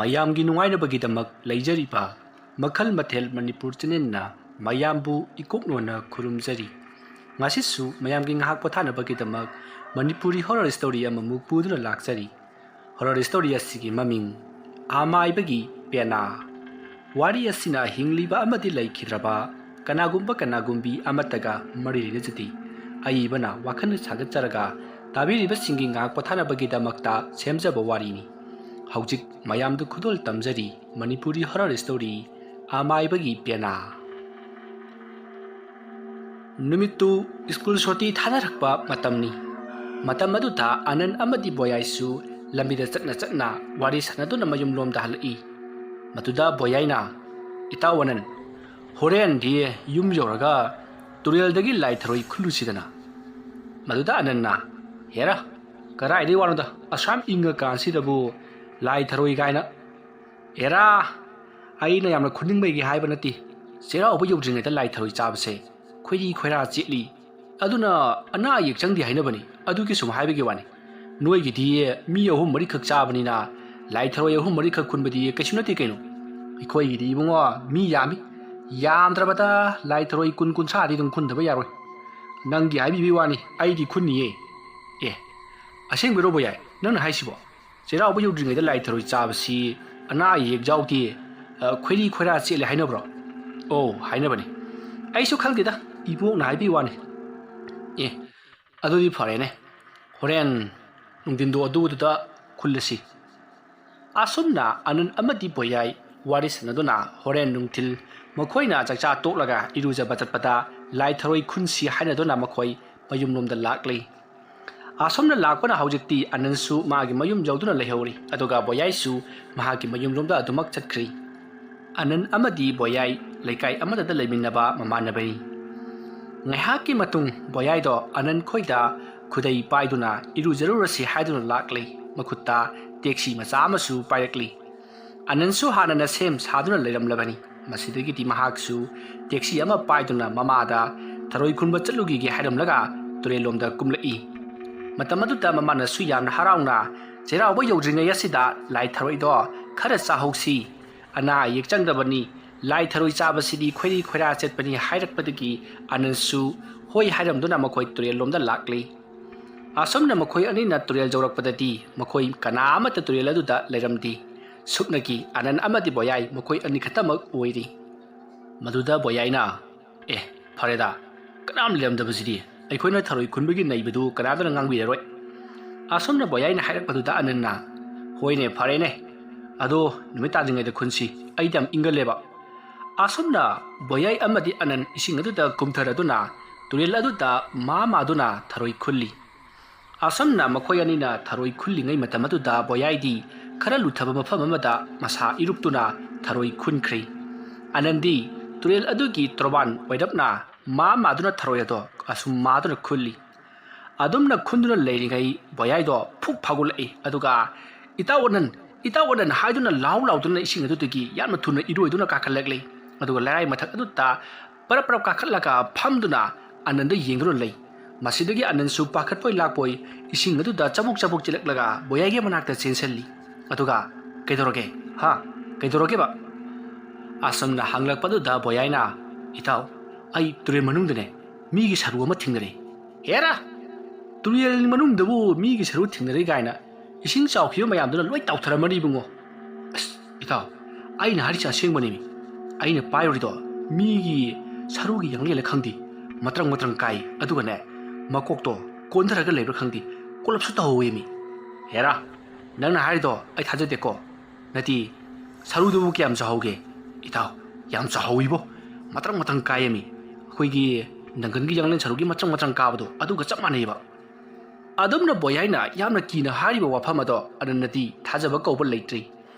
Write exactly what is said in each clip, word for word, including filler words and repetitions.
ꯃꯌꯥꯝꯒꯤ ꯅꯨꯡꯉꯥꯏꯅꯕꯒꯤꯗꯃꯛ ꯂꯩꯖꯔꯤꯕ ꯃꯈꯜ ꯃꯊꯦꯜ ꯃꯅꯤꯄꯨꯔ ꯆꯦꯅꯦꯜꯅ ꯃꯌꯥꯝꯕꯨ ꯏꯀꯣꯛꯅꯣꯅ ꯈꯨꯔꯨꯝꯖꯔꯤ꯫ ꯉꯁꯤꯁꯨ ꯃꯌꯥꯝꯒꯤ ꯉꯥꯏꯍꯥꯛ ꯄꯣꯊꯥꯅꯕꯒꯤꯗꯃꯛ ꯃꯅꯤꯄꯨꯔꯤ ꯍꯣꯔꯔ ꯁ꯭ꯇꯣꯔꯤ ꯑꯃꯃꯨꯛ ꯄꯨꯗꯨꯅ ꯂꯥꯛꯆꯔꯤ꯫ ꯍꯣꯔꯔ ꯁ꯭ꯇꯣꯔꯤ ꯑꯁꯤꯒꯤ ꯃꯃꯤꯡ ꯑꯃꯥꯏꯕꯒꯤ ꯄꯦꯅꯥ꯫ ꯋꯥꯔꯤ ꯑꯁꯤꯅ ꯍꯤꯡꯂꯤꯕ ꯑꯃꯗꯤ ꯂꯩꯈꯤꯗ꯭ꯔꯕ ꯀꯅꯥꯒꯨꯝꯕ ꯀꯅꯥꯒꯨꯝꯕꯤ ꯑꯃꯠꯇꯒ ꯃꯔꯤ ꯂꯩꯅꯖꯗꯦ꯫ ꯑꯏꯕꯅ ꯋꯥꯈꯜ ꯁꯥꯒꯠꯆꯔꯒ ꯇꯥꯕꯤꯔꯤꯕꯁꯤꯡꯒꯤ ꯉꯥꯏꯍꯥꯛ ꯄꯣꯊꯥꯅꯕꯒꯤꯗꯃꯛꯇ ꯁꯦꯝꯖꯕ ꯋꯥꯔꯤꯅꯤ꯫ ꯍꯧꯖꯤꯛ ꯃꯌꯥꯝꯗ ꯈꯨꯗꯣꯜ ꯇꯝꯖꯔꯤ ꯃꯅꯤꯄꯨꯔꯤ ꯍꯣꯔꯔ ꯁ꯭ꯇꯣꯔꯤ ꯑꯃꯥꯏꯕꯒꯤ ꯄꯦꯅꯥ꯫ ꯅꯨꯃꯤꯠꯇꯨ ꯁ꯭ꯀꯨꯜ ꯁꯨꯇꯤ ꯊꯥꯅꯔꯛꯄ ꯃꯇꯝꯅꯤ꯫ ꯃꯇꯝ ꯑꯗꯨꯗ ꯑꯅꯟ ꯑꯃꯗꯤ ꯕꯣꯌꯥꯏꯁꯨ ꯂꯝꯕꯤꯗ ꯆꯠꯅ ꯆꯠꯅ ꯋꯥꯔꯤ ꯁꯥꯟꯅꯗꯨꯅ ꯃꯌꯨꯝꯂꯣꯝꯗ ꯍꯜꯂꯛꯏ꯫ ꯃꯗꯨꯗ ꯕꯣꯌꯥꯏꯅ, "ꯏꯇꯥꯎ ꯑꯅꯟ, ꯍꯣꯔꯦꯟꯗꯤ ꯌꯨꯝ ꯌꯧꯔꯒ ꯇꯨꯔꯦꯜꯗꯒꯤ ꯂꯥꯏ ꯊꯔꯣꯏ ꯈꯨꯜꯂꯨꯁꯤꯗꯅ?" ꯃꯗꯨꯗ ꯑꯅꯟꯅ, "ꯍꯦꯔꯥ, ꯀꯗꯥꯏꯗꯒꯤ ꯋꯥꯅꯣꯗ, ꯑꯁꯥꯝ ꯏꯪꯉꯀꯥꯟꯁꯤꯗꯕꯨ ꯂꯥꯏ ꯊꯔꯣꯏ ꯀꯥꯏꯅ?" "ꯍꯦꯔꯥ, ꯑꯩꯅ ꯌꯥꯝꯅ ꯈꯨꯅꯤꯡꯕꯩꯒꯤ ꯍꯥꯏꯕ ꯅꯠꯇꯦ꯫ ꯆꯩꯔꯥꯎꯕ ꯌꯧꯗ꯭ꯔꯤꯉꯩꯗ ꯂꯥꯏ ꯊꯔꯣꯏ ꯆꯥꯕꯁꯦ ꯈꯣꯏꯔꯤ ꯈꯣꯏꯔꯥ ꯆꯦꯠꯂꯤ꯫ ꯑꯗꯨꯅ ꯑꯅꯥ ꯑꯌꯦꯛ ꯆꯪꯗꯦ ꯍꯥꯏꯅꯕꯅꯤ꯫ ꯑꯗꯨꯒꯤ ꯁꯨꯝ ꯍꯥꯏꯕꯒꯤ ꯋꯥꯅꯤ꯫ ꯅꯣꯏꯒꯤꯗꯤ ꯃꯤ ꯑꯍꯨꯝ ꯃꯔꯤꯈꯛ ꯆꯥꯕꯅꯤꯅ ꯂꯥꯏ ꯊꯔꯣꯏ ꯑꯍꯨꯝ ꯃꯔꯤꯈꯛ ꯈꯨꯟꯕꯗꯤ ꯀꯩꯁꯨ ꯅꯠꯇꯦ ꯀꯩꯅꯣ꯫ ꯑꯩꯈꯣꯏꯒꯤꯗꯤ ꯏꯕꯨꯡꯉꯣ, ꯃꯤ ꯌꯥꯝꯃꯤ꯫ ꯌꯥꯝꯗ꯭ꯔꯕꯗ ꯂꯥꯏ ꯊꯔꯣꯏ ꯀꯨꯟ ꯀꯨꯟꯊ꯭ꯔꯥꯗꯤ ꯑꯗꯨꯝ ꯈꯨꯟꯗꯕ ꯌꯥꯔꯣꯏ꯫ ꯅꯪꯒꯤ ꯍꯥꯏꯕꯤꯕꯒꯤ ꯋꯥꯅꯤ, ꯑꯩꯗꯤ ꯈꯨꯟꯅꯤꯌꯦ꯫" "ꯑꯦ, ꯑꯁꯦꯡꯕꯩꯔꯣ ꯕꯣꯌꯥꯏ ꯅꯪꯅ ꯍꯥꯏꯁꯤꯕꯣ? ꯆꯩꯔꯥꯎꯕ ꯌꯧꯗ꯭ꯔꯤꯉꯩꯗ ꯂꯥꯏ ꯊꯔꯣꯏ ꯆꯥꯕꯁꯤ ꯑꯅꯥ ꯑꯌꯦꯛ ꯌꯥꯎꯗꯦ, ꯑ, ꯈꯣꯏꯔꯤ ꯈꯣꯏꯔꯥ ꯆꯦꯠꯂꯦ ꯍꯥꯏꯅꯕ꯭ꯔꯣ?" "ꯑꯣ, ꯍꯥꯏꯅꯕꯅꯤ꯫ ꯑꯩꯁꯨ ꯈꯪꯗꯦꯗ, ꯏꯕꯣꯛꯅ ꯍꯥꯏꯕꯤ ꯋꯥꯅꯤ꯫" "ꯑꯦ, ꯑꯗꯨꯗꯤ ꯐꯔꯦꯅꯦ, ꯍꯣꯔꯦꯟ ꯅꯨꯡꯊꯤꯟꯗꯣ ꯑꯗꯨꯗꯨꯗ ꯈꯨꯜꯂꯁꯤ꯫" ꯑꯁꯨꯝꯅ ꯑꯅꯟ ꯑꯃꯗꯤ ꯕꯣꯌꯥꯏ ꯋꯥꯔꯤ ꯁꯥꯟꯅꯗꯨꯅ ꯍꯣꯔꯦꯟ ꯅꯨꯡꯊꯤꯜ ꯃꯈꯣꯏꯅ ꯆꯥꯛꯆꯥ ꯇꯣꯛꯂꯒ ꯏꯔꯨꯖꯕ ꯆꯠꯄꯗ ꯂꯥꯏ ꯊꯔꯣꯏ ꯈꯨꯟꯁꯤ ꯍꯥꯏꯅꯗꯨꯅ ꯃꯈꯣꯏ ꯃꯌꯨꯝꯂꯣꯝꯗ ꯂꯥꯛꯂꯤ꯫ ꯑꯁꯨꯝꯅ ꯂꯥꯛꯄꯅ ꯍꯧꯖꯤꯛꯇꯤ ꯑꯅꯟꯁꯨ ꯃꯥꯒꯤ ꯃꯌꯨꯝ ꯌꯧꯗꯨꯅ ꯂꯩꯍꯧꯔꯤ, ꯑꯗꯨꯒ ꯕꯣꯌꯥꯏꯁꯨ ꯃꯍꯥꯛꯀꯤ ꯃꯌꯨꯝꯂꯣꯝꯗ ꯑꯗꯨꯃꯛ ꯆꯠꯈ꯭ꯔꯤ꯫ ꯑꯅꯟ ꯑꯃꯗꯤ ꯕꯣꯌꯥꯏ ꯂꯩꯀꯥꯏ ꯑꯃꯠꯇꯗ ꯂꯩꯃꯤꯟꯅꯕ ꯃꯃꯥꯟꯅꯕꯅꯤ꯫ ꯉꯥꯏꯍꯥꯛꯀꯤ ꯃꯇꯨꯡ ꯕꯣꯌꯥꯏꯗꯣ ꯑꯅꯟ ꯈꯣꯏꯗ ꯈꯨꯗꯩ ꯄꯥꯏꯗꯨꯅ ꯏꯔꯨꯖꯔꯨꯔꯁꯤ ꯍꯥꯏꯗꯨꯅ ꯂꯥꯛꯂꯤ꯫ ꯃꯈꯨꯠꯇ ꯇꯦꯛꯁꯤ ꯃꯆꯥ ꯑꯃꯁꯨ ꯄꯥꯏꯔꯛꯂꯤ꯫ ꯑꯅꯟꯁꯨ ꯍꯥꯟꯅꯅ ꯁꯦꯝ ꯁꯥꯗꯨꯅ ꯂꯩꯔꯝꯂꯕꯅꯤ꯫ ꯃꯁꯤꯗꯒꯤꯗꯤ ꯃꯍꯥꯛꯁꯨ ꯇꯦꯛꯁꯤ ꯑꯃ ꯄꯥꯏꯗꯨꯅ ꯃꯃꯥꯗ ꯊꯔꯣꯏ ꯈꯨꯟꯕ ꯆꯠꯂꯨꯈꯤꯒꯦ ꯍꯥꯏꯔꯝꯂꯒ ꯇꯨꯔꯦꯜꯂꯣꯝꯗ ꯀꯨꯝꯂꯛꯏ꯫ ꯃꯇꯝ ꯑꯗꯨꯗ ꯃꯃꯥꯅꯁꯨ ꯌꯥꯝꯅ ꯍꯔꯥꯎꯅ ꯆꯩꯔꯥꯎꯕ ꯌꯧꯗ꯭ꯔꯤꯉꯩ ꯑꯁꯤꯗ ꯂꯥꯏ ꯊꯔꯣꯏꯗꯣ ꯈꯔ ꯆꯥꯍꯧꯁꯤ, ꯑꯅꯥ ꯑꯌꯦꯛ ꯆꯪꯗꯕꯅꯤ, ꯂꯥꯏ ꯊꯔꯣꯏ ꯆꯥꯕꯁꯤꯗꯤ ꯈꯣꯏꯔꯤ ꯈꯣꯏꯔꯥ ꯆꯠꯄꯅꯤ" ꯍꯥꯏꯔꯛꯄꯗꯒꯤ ꯑꯅꯟꯁꯨ ꯍꯣꯏ ꯍꯥꯏꯔꯝꯗꯨꯅ ꯃꯈꯣꯏ ꯇꯨꯔꯦꯜ ꯂꯣꯝꯗ ꯂꯥꯛꯂꯤ꯫ ꯑꯁꯨꯝꯅ ꯃꯈꯣꯏ ꯑꯅꯤꯅ ꯇꯨꯔꯦꯜ ꯌꯧꯔꯛꯄꯗꯗꯤ ꯃꯈꯣꯏ ꯀꯅꯥ ꯑꯃꯠꯇ ꯇꯨꯔꯦꯜ ꯑꯗꯨꯗ ꯂꯩꯔꯝꯗꯦ꯫ ꯁꯨꯞꯅꯒꯤ ꯑꯅꯟ ꯑꯃꯗꯤ ꯕꯣꯌꯥꯏ ꯃꯈꯣꯏ ꯑꯅꯤ ꯈꯛꯇꯃꯛ ꯑꯣꯏꯔꯤ꯫ ꯃꯗꯨꯗ ꯕꯣꯌꯥꯏꯅ, "ꯑꯦ, ꯐꯔꯦꯗ, ꯀꯅꯥꯝ ꯂꯩꯔꯝꯗꯕꯁꯤꯗꯤ ꯑꯩꯈꯣꯏꯅ ꯊꯔꯣꯏ ꯈꯨꯟꯕꯒꯤ ꯅꯩꯕꯗꯨ ꯀꯅꯥꯗꯅ ꯉꯥꯡꯕꯤꯔꯔꯣꯏ꯫" ꯑꯁꯨꯝꯅ ꯕꯣꯌꯥꯏꯅ ꯍꯥꯏꯔꯛꯄꯗꯨꯗ ꯑꯅꯟꯅ, "ꯍꯣꯏꯅꯦ, ꯐꯔꯦꯅꯦ, ꯑꯗꯣ ꯅꯨꯃꯤꯠ ꯇꯥꯗ꯭ꯔꯤꯉꯩꯗ ꯈꯨꯟꯁꯤ, ꯑꯩꯗꯤ ꯌꯥꯝ ꯏꯪꯒꯜꯂꯦꯕ꯫" ꯑꯁꯨꯝꯅ ꯕꯣꯌꯥꯏ ꯑꯃꯗꯤ ꯑꯅꯟ ꯏꯁꯤꯡ ꯑꯗꯨꯗ ꯀꯨꯝꯊꯔꯗꯨꯅ ꯇꯨꯔꯦꯜ ꯑꯗꯨꯗ ꯃꯥ ꯃꯥꯗꯨꯅ ꯊꯔꯣꯏ ꯈꯨꯜꯂꯤ꯫ ꯑꯁꯨꯝꯅ ꯃꯈꯣꯏ ꯑꯅꯤꯅ ꯊꯔꯣꯏ ꯈꯨꯜꯂꯤꯉꯩ ꯃꯇꯝ ꯑꯗꯨꯗ ꯕꯣꯌꯥꯏꯗꯤ ꯈꯔ ꯂꯨꯊꯕ ꯃꯐꯝ ꯑꯃꯗ ꯃꯁꯥ ꯏꯔꯨꯞꯇꯨꯅ ꯊꯔꯣꯏ ꯈꯨꯟꯈ꯭ꯔꯦ꯫ ꯑꯅꯟꯗꯤ ꯇꯨꯔꯦꯜ ꯑꯗꯨꯒꯤ ꯇꯣꯔꯕꯥꯟ ꯑꯣꯏꯔꯞꯅ ꯃꯥ ꯃꯥꯗꯨꯅ ꯊꯔꯣꯏ ꯑꯗꯣ ꯑꯁꯨꯝ ꯃꯥꯗꯨꯅ ꯈꯨꯜꯂꯤ꯫ ꯑꯗꯨꯝꯅ ꯈꯨꯟꯗꯨꯅ ꯂꯩꯔꯤꯉꯩ ꯕꯣꯌꯥꯏꯗꯣ ꯐꯨꯛ ꯐꯥꯎꯒꯠꯂꯛꯏ꯫ ꯑꯗꯨꯒ, "ꯏꯇꯥꯎ ꯑꯅꯟ, ꯏꯇꯥꯎ ꯑꯅꯟ" ꯍꯥꯏꯗꯨꯅ ꯂꯥꯎ ꯂꯥꯎꯗꯨꯅ ꯏꯁꯤꯡ ꯑꯗꯨꯗꯒꯤ ꯌꯥꯝꯅ ꯊꯨꯅ ꯏꯔꯣꯏꯗꯨꯅ ꯀꯥꯈꯠꯂꯛꯂꯤ꯫ ꯑꯗꯨꯒ ꯂꯩꯔꯥꯏ ꯃꯊꯛ ꯑꯗꯨꯗ ꯄꯔꯞ ꯄꯔꯞ ꯀꯥꯈꯠꯂꯒ ꯐꯝꯗꯨꯅ ꯑꯅꯟꯗ ꯌꯦꯡꯗꯨꯅ ꯂꯩ꯫ ꯃꯁꯤꯗꯒꯤ ꯑꯅꯟꯁꯨ ꯄꯥꯈꯠꯄꯣꯏ ꯂꯥꯛꯄꯣꯏ ꯏꯁꯤꯡ ꯑꯗꯨꯗ ꯆꯕꯨꯛ ꯆꯕꯨꯛ ꯆꯦꯜꯂꯛꯂꯒ ꯕꯣꯌꯥꯏꯒꯤ ꯃꯅꯥꯛꯇ ꯆꯦꯟꯁꯤꯜꯂꯤ꯫ ꯑꯗꯨꯒ, "ꯀꯩꯗꯧꯔꯒꯦ? ꯍꯥ? ꯀꯩꯗꯧꯔꯒꯦꯕ?" ꯑꯁꯨꯝꯅ ꯍꯪꯂꯛꯄꯗꯨꯗ ꯕꯣꯌꯥꯏꯅ, "ꯏꯇꯥꯎ, ꯑꯩ ꯇꯨꯔꯦꯜ ꯃꯅꯨꯡꯗꯅꯦ ꯃꯤꯒꯤ ꯁꯔꯨ ꯑꯃ ꯊꯦꯡꯅꯔꯦ꯫" "ꯍꯦꯔꯥ! ꯇꯨꯔꯦꯜ ꯃꯅꯨꯡꯗꯕꯨ ꯃꯤꯒꯤ ꯁꯔꯨ ꯊꯦꯡꯅꯔꯦ ꯀꯥꯏꯅ? ꯏꯁꯤꯡ ꯆꯥꯎꯈꯤꯕ ꯃꯌꯥꯝꯗꯨꯅ ꯂꯣꯏ ꯇꯥꯎꯊꯔꯝꯃꯅꯤ ꯏꯕꯨꯡꯉꯣ꯫" "ꯑꯁ, ꯏꯇꯥꯎ, ꯑꯩꯅ ꯍꯥꯏꯔꯤꯁꯦ ꯑꯁꯦꯡꯕꯅꯦꯃꯤ꯫ ꯑꯩꯅ ꯄꯥꯏꯔꯨꯔꯤꯗꯣ ꯃꯤꯒꯤ ꯁꯔꯨꯒꯤ ꯌꯥꯡꯂꯦꯟꯂ ꯈꯪꯗꯦ, ꯃꯇ꯭ꯔꯪ ꯃꯇ꯭ꯔꯪ ꯀꯥꯏ, ꯑꯗꯨꯒꯅꯦ ꯃꯀꯣꯛꯇꯣ ꯀꯣꯟꯊꯔꯒ ꯂꯩꯕ꯭ꯔꯥ ꯈꯪꯗꯦ, ꯀꯣꯜꯂꯞꯁꯨ ꯇꯧꯍꯧꯋꯦꯃꯤ꯫" "ꯍꯦꯔꯥ, ꯅꯪꯅ ꯍꯥꯏꯔꯤꯗꯣ ꯑꯩ ꯊꯥꯖꯗꯦꯀꯣ꯫ ꯅꯠꯇꯦ, ꯁꯔꯨꯗꯨꯕꯨ ꯀꯌꯥꯝ ꯆꯥꯎꯍꯧꯒꯦ?" "ꯏꯇꯥꯎ, ꯌꯥꯝ ꯆꯥꯎꯍꯧꯋꯤꯕꯣ꯫ ꯃꯇ꯭ꯔꯪ ꯃꯇ꯭ꯔꯪ ꯀꯥꯏꯌꯦꯃꯤ꯫ ꯑꯩꯈꯣꯏꯒꯤ ꯅꯪꯒꯟꯒꯤ ꯌꯥꯡꯂꯦꯟ ꯁꯔꯨꯒꯤ ꯃꯇ꯭ꯔꯪ ꯃꯇ꯭ꯔꯪ ꯀꯥꯕꯗꯣ ꯑꯗꯨꯒ ꯆꯞ ꯃꯥꯟꯅꯩꯕ꯫" ꯑꯗꯨꯝꯅ ꯕꯣꯌꯥꯏꯅ ꯌꯥꯝꯅ ꯀꯤꯅ ꯍꯥꯏꯔꯤꯕ ꯋꯥꯐꯝ ꯑꯗꯣ ꯑꯅꯟꯅꯗꯤ ꯊꯥꯖꯕ ꯀꯧꯕ ꯂꯩꯇ꯭ꯔꯤ꯫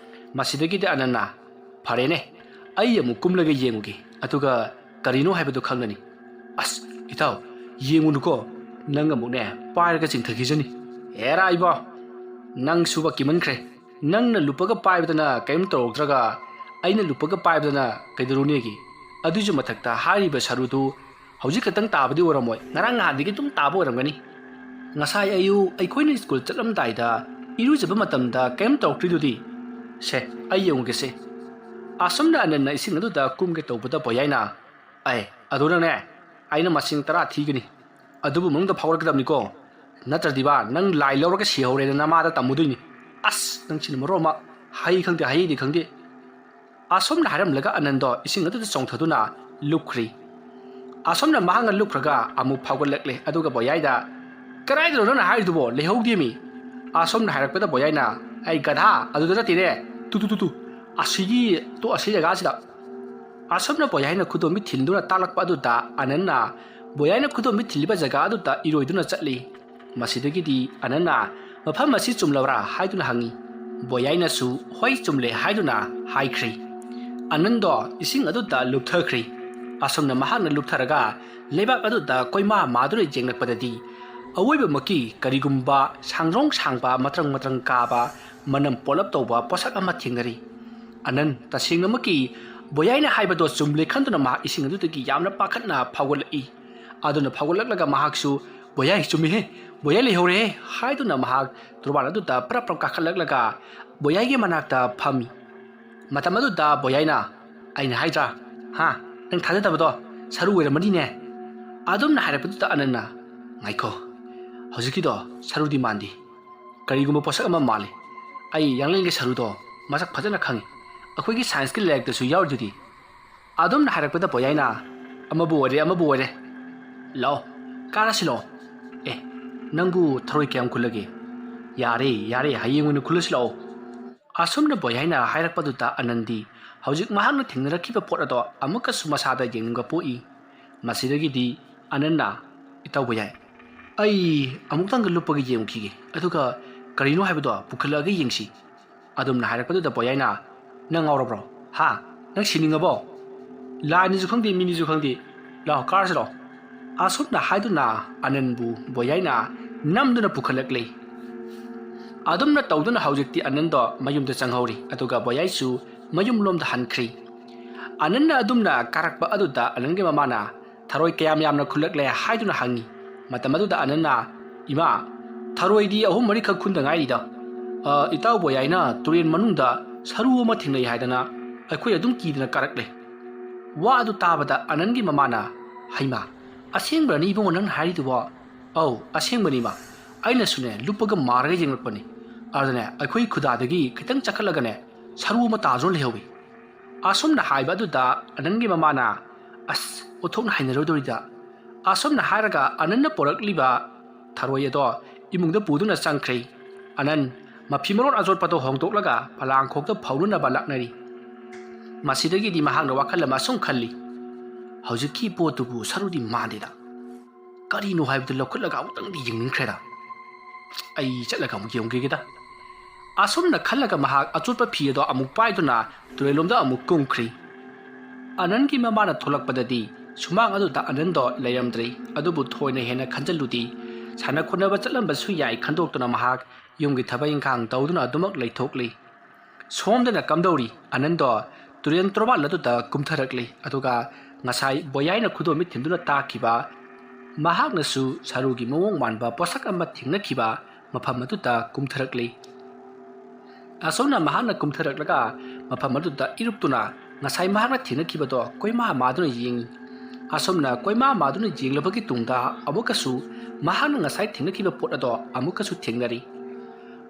ꯃꯁꯤꯗꯒꯤꯗꯤ ꯑꯅꯟꯅ, "ꯐꯔꯦꯅꯦ, ꯑꯩ ꯑꯃꯨꯛ ꯀꯨꯝꯂꯒ ꯌꯦꯡꯉꯨꯒꯦ, ꯑꯗꯨꯒ ꯀꯔꯤꯅꯣ ꯍꯥꯏꯕꯗꯨ ꯈꯪꯂꯅꯤ꯫" "ꯑꯁ, ꯏꯇꯥꯎ, ꯌꯦꯡꯉꯨꯅꯨꯀꯣ, ꯅꯪ ꯑꯃꯨꯛꯅꯦ ꯄꯥꯏꯔꯒ ꯆꯤꯡꯊꯈꯤꯖꯅꯤ꯫" "ꯑꯦꯔꯥ ꯏꯕꯣ, ꯅꯪꯁꯨꯕ ꯀꯤꯃꯟꯈ꯭ꯔꯦ꯫ ꯅꯪꯅ ꯂꯨꯞꯄꯒ ꯄꯥꯏꯕꯗꯅ ꯀꯔꯤꯝ ꯇꯧꯔꯛꯇ꯭ꯔꯒ ꯑꯩꯅ ꯂꯨꯞꯄꯒ ꯄꯥꯏꯕꯗꯅ ꯀꯩꯗꯧꯔꯨꯅꯦꯒꯤ? ꯑꯗꯨꯏꯁꯨ ꯃꯊꯛꯇ ꯍꯥꯏꯔꯤꯕ ꯁꯔꯨꯗꯨ ꯍꯧꯖꯤꯛ ꯈꯛꯇꯪ ꯇꯥꯕꯗꯤ ꯑꯣꯏꯔꯝꯃꯣꯏ, ꯉꯔꯥꯡ ꯅꯍꯥꯟꯗꯒꯤ ꯑꯗꯨꯝ ꯇꯥꯕ ꯑꯣꯏꯔꯝꯒꯅꯤ꯫ ꯉꯁꯥꯏ ꯑꯌꯨꯛ ꯑꯩꯈꯣꯏꯅ ꯁ꯭ꯀꯨꯜ ꯆꯠꯂꯝꯗꯥꯏꯗ ꯏꯔꯨꯖꯕ ꯃꯇꯝꯗ ꯀꯔꯤꯝ ꯇꯧꯔꯛꯇ꯭ꯔꯤꯗꯨꯗꯤ? ꯁꯦ, ꯑꯩ ꯌꯦꯡꯉꯨꯒꯦꯁꯦ꯫ ꯑꯁꯨꯝꯅ ꯑꯅꯟꯅ ꯏꯁꯤꯡ ꯑꯗꯨꯗ ꯀꯨꯝꯒꯦ ꯇꯧꯕꯗ ꯕꯣꯌꯥꯏꯅ, "ꯑꯦ, ꯑꯗꯨ ꯅꯪꯅꯦ, ꯑꯩꯅ ꯃꯁꯤꯡ ꯇꯔꯥ ꯊꯤꯒꯅꯤ, ꯑꯗꯨꯕꯨ ꯃꯅꯨꯡꯗ ꯐꯥꯎꯔꯛꯀꯗꯕꯅꯤꯀꯣ, ꯅꯠꯇ꯭ꯔꯗꯤꯕ ꯅꯪ ꯂꯥꯏ ꯂꯧꯔꯒ ꯁꯤꯍꯧꯔꯦꯅ ꯅꯃꯥꯗ ꯇꯝꯃꯨꯗꯣꯏꯅꯤ꯫ ꯑꯁ, ꯅꯪꯁꯤꯅ ꯃꯔꯣꯟ ꯑꯃ ꯍꯩ ꯈꯪꯗꯦ ꯍꯩꯗꯤ ꯈꯪꯗꯦ"꯫ ꯑꯁꯣꯝꯅ ꯍꯥꯏꯔꯝꯂꯒ ꯑꯅꯟꯗꯣ ꯏꯁꯤꯡ ꯑꯗꯨꯗ ꯆꯣꯡꯊꯗꯨꯅ ꯂꯨꯞꯈ꯭ꯔꯤ꯫ ꯑꯁꯣꯝꯅ ꯃꯍꯥꯛꯅ ꯂꯨꯞꯈ꯭ꯔꯒ ꯑꯃꯨꯛ ꯐꯥꯎꯒꯠꯂꯛꯂꯦ, ꯑꯗꯨꯒ ꯕꯣꯌꯥꯏꯗ, "ꯀꯗꯥꯏꯗꯅꯣ ꯅꯪꯅ ꯍꯥꯏꯔꯤꯗꯨꯕꯣ? ꯂꯩꯍꯧꯗꯦꯃꯤ!" ꯑꯁꯣꯝꯅ ꯍꯥꯏꯔꯛꯄꯗ ꯕꯣꯌꯥꯏꯅ, "ꯑꯩ ꯒꯙꯥ, ꯑꯗꯨꯗ ꯅꯠꯇꯦꯅꯦ, ꯇꯨ ꯇꯨ ꯇꯨ ꯇꯨ, ꯑꯁꯤꯒꯤ, ꯇꯨ ꯑꯁꯤ ꯖꯒꯥꯁꯤꯗ"꯫ ꯑꯁꯣꯝꯅ ꯕꯣꯌꯥꯏꯅ ꯈꯨꯗꯣꯝꯕꯤ ꯊꯤꯟꯗꯨꯅ ꯇꯥꯛꯂꯛꯄ ꯑꯗꯨꯗ ꯑꯅꯟꯅ ꯕꯣꯌꯥꯏꯅ ꯈꯨꯗꯣꯝꯕꯤ ꯊꯤꯜꯂꯤꯕ ꯖꯒꯥ ꯑꯗꯨꯗ ꯏꯔꯣꯏꯗꯨꯅ ꯆꯠꯂꯤ꯫ ꯃꯁꯤꯗꯒꯤꯗꯤ ꯑꯅꯟꯅ, "ꯃꯐꯝ ꯑꯁꯤ ꯆꯨꯝꯂꯕ꯭ꯔꯥ?" ꯍꯥꯏꯗꯨꯅ ꯍꯪꯉꯤ꯫ ꯕꯣꯌꯥꯏꯅꯁꯨ, "ꯍꯣꯏ, ꯆꯨꯝꯂꯦ" ꯍꯥꯏꯗꯨꯅ ꯍꯥꯏꯈ꯭ꯔꯦ꯫ ꯑꯅꯟꯗꯣ ꯏꯁꯤꯡ ꯑꯗꯨꯗ ꯂꯨꯞꯊꯈ꯭ꯔꯦ꯫ ꯑꯁꯨꯝꯅ ꯃꯍꯥꯛꯅ ꯂꯨꯞꯊꯔꯒ ꯂꯩꯕꯥꯛ ꯑꯗꯨꯗ ꯀꯣꯏꯃꯥ ꯃꯥꯗꯨꯅ ꯌꯦꯡꯂꯛꯄꯗꯗꯤ, ꯑꯋꯣꯏꯕꯃꯛꯀꯤ ꯀꯔꯤꯒꯨꯝꯕ ꯁꯥꯡꯗ꯭ꯔꯣꯡ ꯁꯥꯡꯕ ꯃꯇ꯭ꯔꯪ ꯃꯇ꯭ꯔꯪ ꯀꯥꯕ ꯃꯅꯝ ꯄꯣꯂꯞ ꯇꯧꯕ ꯄꯣꯠꯁꯛ ꯑꯃ ꯊꯦꯡꯅꯔꯤ꯫ ꯑꯅꯟ ꯇꯁꯦꯡꯅꯃꯛꯀꯤ ꯕꯣꯌꯥꯏꯅ ꯍꯥꯏꯕꯗꯣ ꯆꯨꯝꯂꯦ ꯈꯟꯗꯨꯅ ꯃꯍꯥꯛ ꯏꯁꯤꯡ ꯑꯗꯨꯗꯒꯤ ꯌꯥꯝꯅ ꯄꯥꯈꯠꯅ ꯐꯥꯎꯒꯠꯂꯛꯏ꯫ ꯑꯗꯨꯅ ꯐꯥꯎꯒꯠꯂꯛꯂꯒ ꯃꯍꯥꯛꯁꯨ, "ꯕꯣꯌꯥꯏ, ꯆꯨꯝꯃꯤꯍꯦ, ꯕꯣꯌꯥꯏ ꯂꯩꯍꯧꯔꯦꯍꯦ" ꯍꯥꯏꯗꯨꯅ ꯃꯍꯥꯛ ꯇꯨꯔꯕꯥꯟ ꯑꯗꯨꯗ ꯄ꯭ꯔꯞ ꯄ꯭ꯔꯞ ꯀꯥꯈꯠꯂꯛꯂꯒ ꯕꯣꯌꯥꯏꯒꯤ ꯃꯅꯥꯛꯇ ꯐꯝꯃꯤ꯫ ꯃꯇꯝ ꯑꯗꯨꯗ ꯕꯣꯌꯥꯏꯅ, "ꯑꯩꯅ ꯍꯥꯏꯗ꯭ꯔꯥ? ꯍꯥ? ꯅꯪ ꯊꯥꯖꯗꯕꯗꯣ ꯁꯔꯨ ꯑꯣꯏꯔꯝꯃꯅꯤꯅꯦ?" ꯑꯗꯨꯝꯅ ꯍꯥꯏꯔꯛꯄꯗꯨꯗ ꯑꯅꯟꯅ, "ꯉꯥꯏꯈꯣ, ꯍꯧꯖꯤꯛꯀꯤꯗꯣ ꯁꯔꯨꯗꯤ ꯃꯥꯟꯗꯦ, ꯀꯔꯤꯒꯨꯝꯕ ꯄꯣꯠꯁꯛ ꯑꯃ ꯃꯥꯜꯂꯤ꯫ ꯑꯩ ꯌꯥꯡꯂꯦꯟꯒꯤ ꯁꯔꯨꯗꯣ ꯃꯁꯛ ꯐꯖꯅ ꯈꯪꯉꯤ, ꯑꯩꯈꯣꯏꯒꯤ ꯁꯥꯏꯟꯁꯀꯤ ꯂꯥꯏꯔꯤꯛꯇꯁꯨ ꯌꯥꯎꯔꯤꯗꯨꯗꯤ"꯫ ꯑꯗꯨꯝꯅ ꯍꯥꯏꯔꯛꯄꯗ ꯕꯣꯌꯥꯏꯅ, "ꯑꯃꯕꯨ ꯑꯣꯏꯔꯦ, ꯑꯃꯕꯨ ꯑꯣꯏꯔꯦ, ꯂꯥꯛꯑꯣ, ꯀꯥꯔꯁꯤ ꯂꯥꯛꯑꯣ꯫ ꯑꯦ, ꯅꯪꯕꯨ ꯊꯔꯣꯏ ꯀꯌꯥꯝ ꯈꯨꯜꯂꯒꯦ? ꯌꯥꯔꯦ, ꯌꯥꯔꯦ, ꯍꯌꯦꯡ ꯑꯣꯏꯅ ꯈꯨꯜꯂꯁꯤ ꯂꯥꯛꯑꯣ"꯫ ꯑꯁꯨꯝꯅ ꯕꯣꯌꯥꯏꯅ ꯍꯥꯏꯔꯛꯄꯗꯨꯗ ꯑꯅꯟꯗꯤ ꯍꯧꯖꯤꯛ ꯃꯍꯥꯛꯅ ꯊꯦꯡꯅꯔꯛꯈꯤꯕ ꯄꯣꯠ ꯑꯗꯣ ꯑꯃꯨꯛꯀꯁꯨ ꯃꯁꯥꯗ ꯌꯦꯡꯅꯤꯡꯕ ꯄꯣꯛꯏ꯫ ꯃꯁꯤꯗꯒꯤꯗꯤ ꯑꯅꯟꯅ, "ꯏꯇꯥꯎ ꯕꯣꯌꯥꯏ, ꯑꯩ ꯑꯃꯨꯛꯇꯪꯒ ꯂꯨꯞꯄꯒ ꯌꯦꯡꯉꯨꯈꯤꯒꯦ, ꯑꯗꯨꯒ ꯀꯔꯤꯅꯣ ꯍꯥꯏꯕꯗꯣ ꯄꯨꯈꯠꯂꯛꯑꯒ ꯌꯦꯡꯁꯤ"꯫ ꯑꯗꯨꯝꯅ ꯍꯥꯏꯔꯛꯄꯗꯨꯗ ꯕꯣꯌꯥꯏꯅ, "ꯅꯪ ꯉꯥꯎꯔꯕ꯭ꯔꯣ? ꯍꯥ? ꯅꯪ ꯁꯤꯅꯤꯡꯉꯕꯣ? ꯂꯥꯏꯅꯤꯁꯨ ꯈꯪꯗꯦ, ꯃꯤꯅꯤꯁꯨ ꯈꯪꯗꯦ, ꯂꯥꯛꯑꯣ, ꯀꯥꯔꯁꯤ ꯂꯥꯛꯑꯣ"꯫ ꯑꯁꯨꯝꯅ ꯍꯥꯏꯗꯨꯅ ꯑꯅꯟꯕꯨ ꯕꯣꯌꯥꯏꯅ ꯅꯝꯗꯨꯅ ꯄꯨꯈꯠꯂꯛꯂꯤ꯫ ꯑꯗꯨꯝꯅ ꯇꯧꯗꯨꯅ ꯍꯧꯖꯤꯛꯇꯤ ꯑꯅꯟꯗꯣ ꯃꯌꯨꯝꯗ ꯆꯪꯍꯧꯔꯤ, ꯑꯗꯨꯒ ꯕꯣꯌꯥꯏꯁꯨ ꯃꯌꯨꯝꯂꯣꯝꯗ ꯍꯟꯈ꯭ꯔꯤ꯫ ꯑꯅꯟꯅ ꯑꯗꯨꯝꯅ ꯀꯥꯔꯛꯄ ꯑꯗꯨꯗ ꯑꯅꯟꯒꯤ ꯃꯃꯥꯅ, "ꯊꯔꯣꯏ ꯀꯌꯥꯝ ꯌꯥꯝꯅ ꯈꯨꯜꯂꯛꯂꯦ?" ꯍꯥꯏꯗꯨꯅ ꯍꯪꯉꯤ꯫ ꯃꯇꯝ ꯑꯗꯨꯗ ꯑꯅꯟꯅ, "ꯏꯃꯥ, ꯊꯔꯣꯏꯗꯤ ꯑꯍꯨꯝ ꯃꯔꯤꯈꯛ ꯈꯨꯟꯗ ꯉꯥꯏꯔꯤꯗ, "ꯑ, ꯏꯇꯥꯎ ꯕꯣꯌꯥꯏꯅ ꯇꯨꯔꯦꯟ ꯃꯅꯨꯡꯗ ꯁꯔꯨ ꯑꯃ ꯊꯦꯡꯅꯩ ꯍꯥꯏꯗꯅ ꯑꯩꯈꯣꯏ ꯑꯗꯨꯝ ꯀꯤꯗꯅ ꯀꯥꯔꯛꯂꯦ꯫" ꯋꯥ ꯑꯗꯨ ꯇꯥꯕꯗ ꯑꯅꯟꯒꯤ ꯃꯃꯥꯅ, "ꯍꯩꯃꯥ, ꯑꯁꯦꯡꯕ꯭ꯔꯅꯤ ꯏꯕꯨꯡꯉꯣ ꯅꯪ ꯍꯥꯏꯔꯤꯗꯨꯕꯣ?" "ꯑꯧ, ꯑꯁꯦꯡꯕꯅꯤꯃ꯫ ꯑꯩꯅꯁꯨꯅꯦ ꯂꯨꯞꯄꯒ ꯃꯥꯔꯒ ꯌꯦꯡꯂꯛꯄꯅꯤ꯫ ꯑꯗꯨꯅꯦ ꯑꯩꯈꯣꯏ ꯈꯨꯗꯥꯗꯒꯤ ꯈꯤꯇꯪ ꯆꯈꯠꯂꯒꯅꯦ ꯁꯔꯨ ꯑꯃ ꯇꯥꯗꯨꯅ ꯂꯩꯍꯧꯋꯤ꯫" ꯑꯁꯨꯝꯅ ꯍꯥꯏꯕ ꯑꯗꯨꯗ ꯑꯅꯟꯒꯤ ꯃꯃꯥꯅ, "ꯑꯁ, ꯑꯣꯟꯊꯣꯛꯅ ꯍꯩꯅꯔꯣꯏꯗꯧꯔꯤꯗ꯫" ꯑꯁꯨꯝꯅ ꯍꯥꯏꯔꯒ ꯑꯅꯟꯅ ꯄꯣꯔꯛꯂꯤꯕ ꯊꯔꯣꯏ ꯑꯗꯣ ꯏꯃꯨꯡꯗ ꯄꯨꯗꯨꯅ ꯆꯪꯈ꯭ꯔꯦ꯫ ꯑꯅꯟ ꯃꯐꯤ ꯃꯔꯣꯟ ꯑꯆꯣꯠꯄꯗꯣ ꯍꯣꯡꯗꯣꯛꯂꯒ ꯐꯂꯥꯡꯈꯣꯛꯇ ꯐꯧꯅꯅꯕ ꯂꯥꯛꯅꯔꯤ꯫ ꯃꯁꯤꯗꯒꯤꯗꯤ ꯃꯍꯥꯛꯅ ꯋꯥꯈꯜ ꯑꯃ ꯑꯁꯨꯝ ꯈꯜꯂꯤ, "ꯍꯧꯖꯤꯛꯀꯤ ꯄꯣꯠꯇꯨꯕꯨ ꯁꯔꯨꯗꯤ ꯃꯥꯟꯗꯦꯗ꯫ ꯀꯔꯤꯅꯣ ꯍꯥꯏꯕꯗꯨ ꯂꯧꯈꯠꯂꯒ ꯑꯃꯨꯛꯇꯪꯗꯤ ꯌꯦꯡꯅꯤꯡꯈ꯭ꯔꯦꯗ꯫ ꯑꯩ ꯆꯠꯂꯒ ꯑꯃꯨꯛ ꯌꯦꯡꯒꯦꯒꯦꯗ꯫" ꯑꯁꯨꯝꯅ ꯈꯜꯂꯒ ꯃꯍꯥꯛ ꯑꯆꯣꯠꯄ ꯐꯤ ꯑꯗꯣ ꯑꯃꯨꯛ ꯄꯥꯏꯗꯨꯅ ꯇꯨꯔꯦꯜꯂꯣꯝꯗ ꯑꯃꯨꯛ ꯀꯨꯝꯈ꯭ꯔꯤ꯫ ꯑꯅꯟꯒꯤ ꯃꯃꯥꯅ ꯊꯣꯛꯂꯛꯄꯗꯗꯤ ꯁꯨꯃꯥꯡ ꯑꯗꯨꯗ ꯑꯅꯟꯗꯣ ꯂꯩꯔꯝꯗ꯭ꯔꯦ꯫ ꯑꯗꯨꯕꯨ ꯊꯣꯏꯅ ꯍꯦꯟꯅ ꯈꯟꯖꯤꯜꯂꯨꯗꯦ꯫ ꯁꯥꯟꯅ ꯈꯣꯠꯅꯕ ꯆꯠꯂꯝꯕꯁꯨ ꯌꯥꯏ ꯈꯟꯗꯣꯛꯇꯨꯅ ꯃꯍꯥꯛ ꯌꯨꯝꯒꯤ ꯊꯕꯛ ꯏꯪꯈꯥꯡ ꯇꯧꯗꯨꯅ ꯑꯗꯨꯃꯛ ꯂꯩꯊꯣꯛꯂꯤ꯫ ꯁꯣꯝꯗꯅ ꯀꯝꯗꯧꯔꯤ? ꯑꯅꯟꯗꯣ ꯇꯨꯔꯦꯜ ꯇꯣꯔꯕꯥꯟ ꯑꯗꯨꯗ ꯀꯨꯝꯊꯔꯛꯂꯤ꯫ ꯑꯗꯨꯒ ꯉꯁꯥꯏ ꯕꯣꯌꯥꯏꯅ ꯈꯨꯗꯣꯝꯕꯤ ꯊꯤꯟꯗꯨꯅ ꯇꯥꯛꯈꯤꯕ, ꯃꯍꯥꯛꯅꯁꯨ ꯁꯔꯨꯒꯤ ꯃꯑꯣꯡ ꯃꯥꯟꯕ ꯄꯣꯠꯁꯛ ꯑꯃ ꯊꯦꯡꯅꯈꯤꯕ ꯃꯐꯝ ꯑꯗꯨꯗ ꯀꯨꯝꯊꯔꯛꯂꯤ꯫ ꯑꯁꯨꯝꯅ ꯃꯍꯥꯛꯅ ꯀꯨꯝꯊꯔꯛꯂꯒ ꯃꯐꯝ ꯑꯗꯨꯗ ꯏꯔꯨꯞꯇꯨꯅ ꯉꯁꯥꯏ ꯃꯍꯥꯛꯅ ꯊꯦꯡꯅꯈꯤꯕꯗꯣ ꯀꯣꯏꯃꯥ ꯃꯥꯗꯨꯅ ꯌꯦꯡꯉꯤ꯫ ꯑꯁꯨꯝꯅ ꯀꯣꯏꯃꯥ ꯃꯥꯗꯨꯅ ꯌꯦꯡꯂꯕꯒꯤ ꯇꯨꯡꯗ ꯑꯃꯨꯛꯀꯁꯨ ꯃꯍꯥꯛꯅ ꯉꯁꯥꯏ ꯊꯦꯡꯅꯈꯤꯕ ꯄꯣꯠ ꯑꯗꯣ ꯑꯃꯨꯛꯀꯁꯨ ꯊꯦꯡꯅꯔꯤ꯫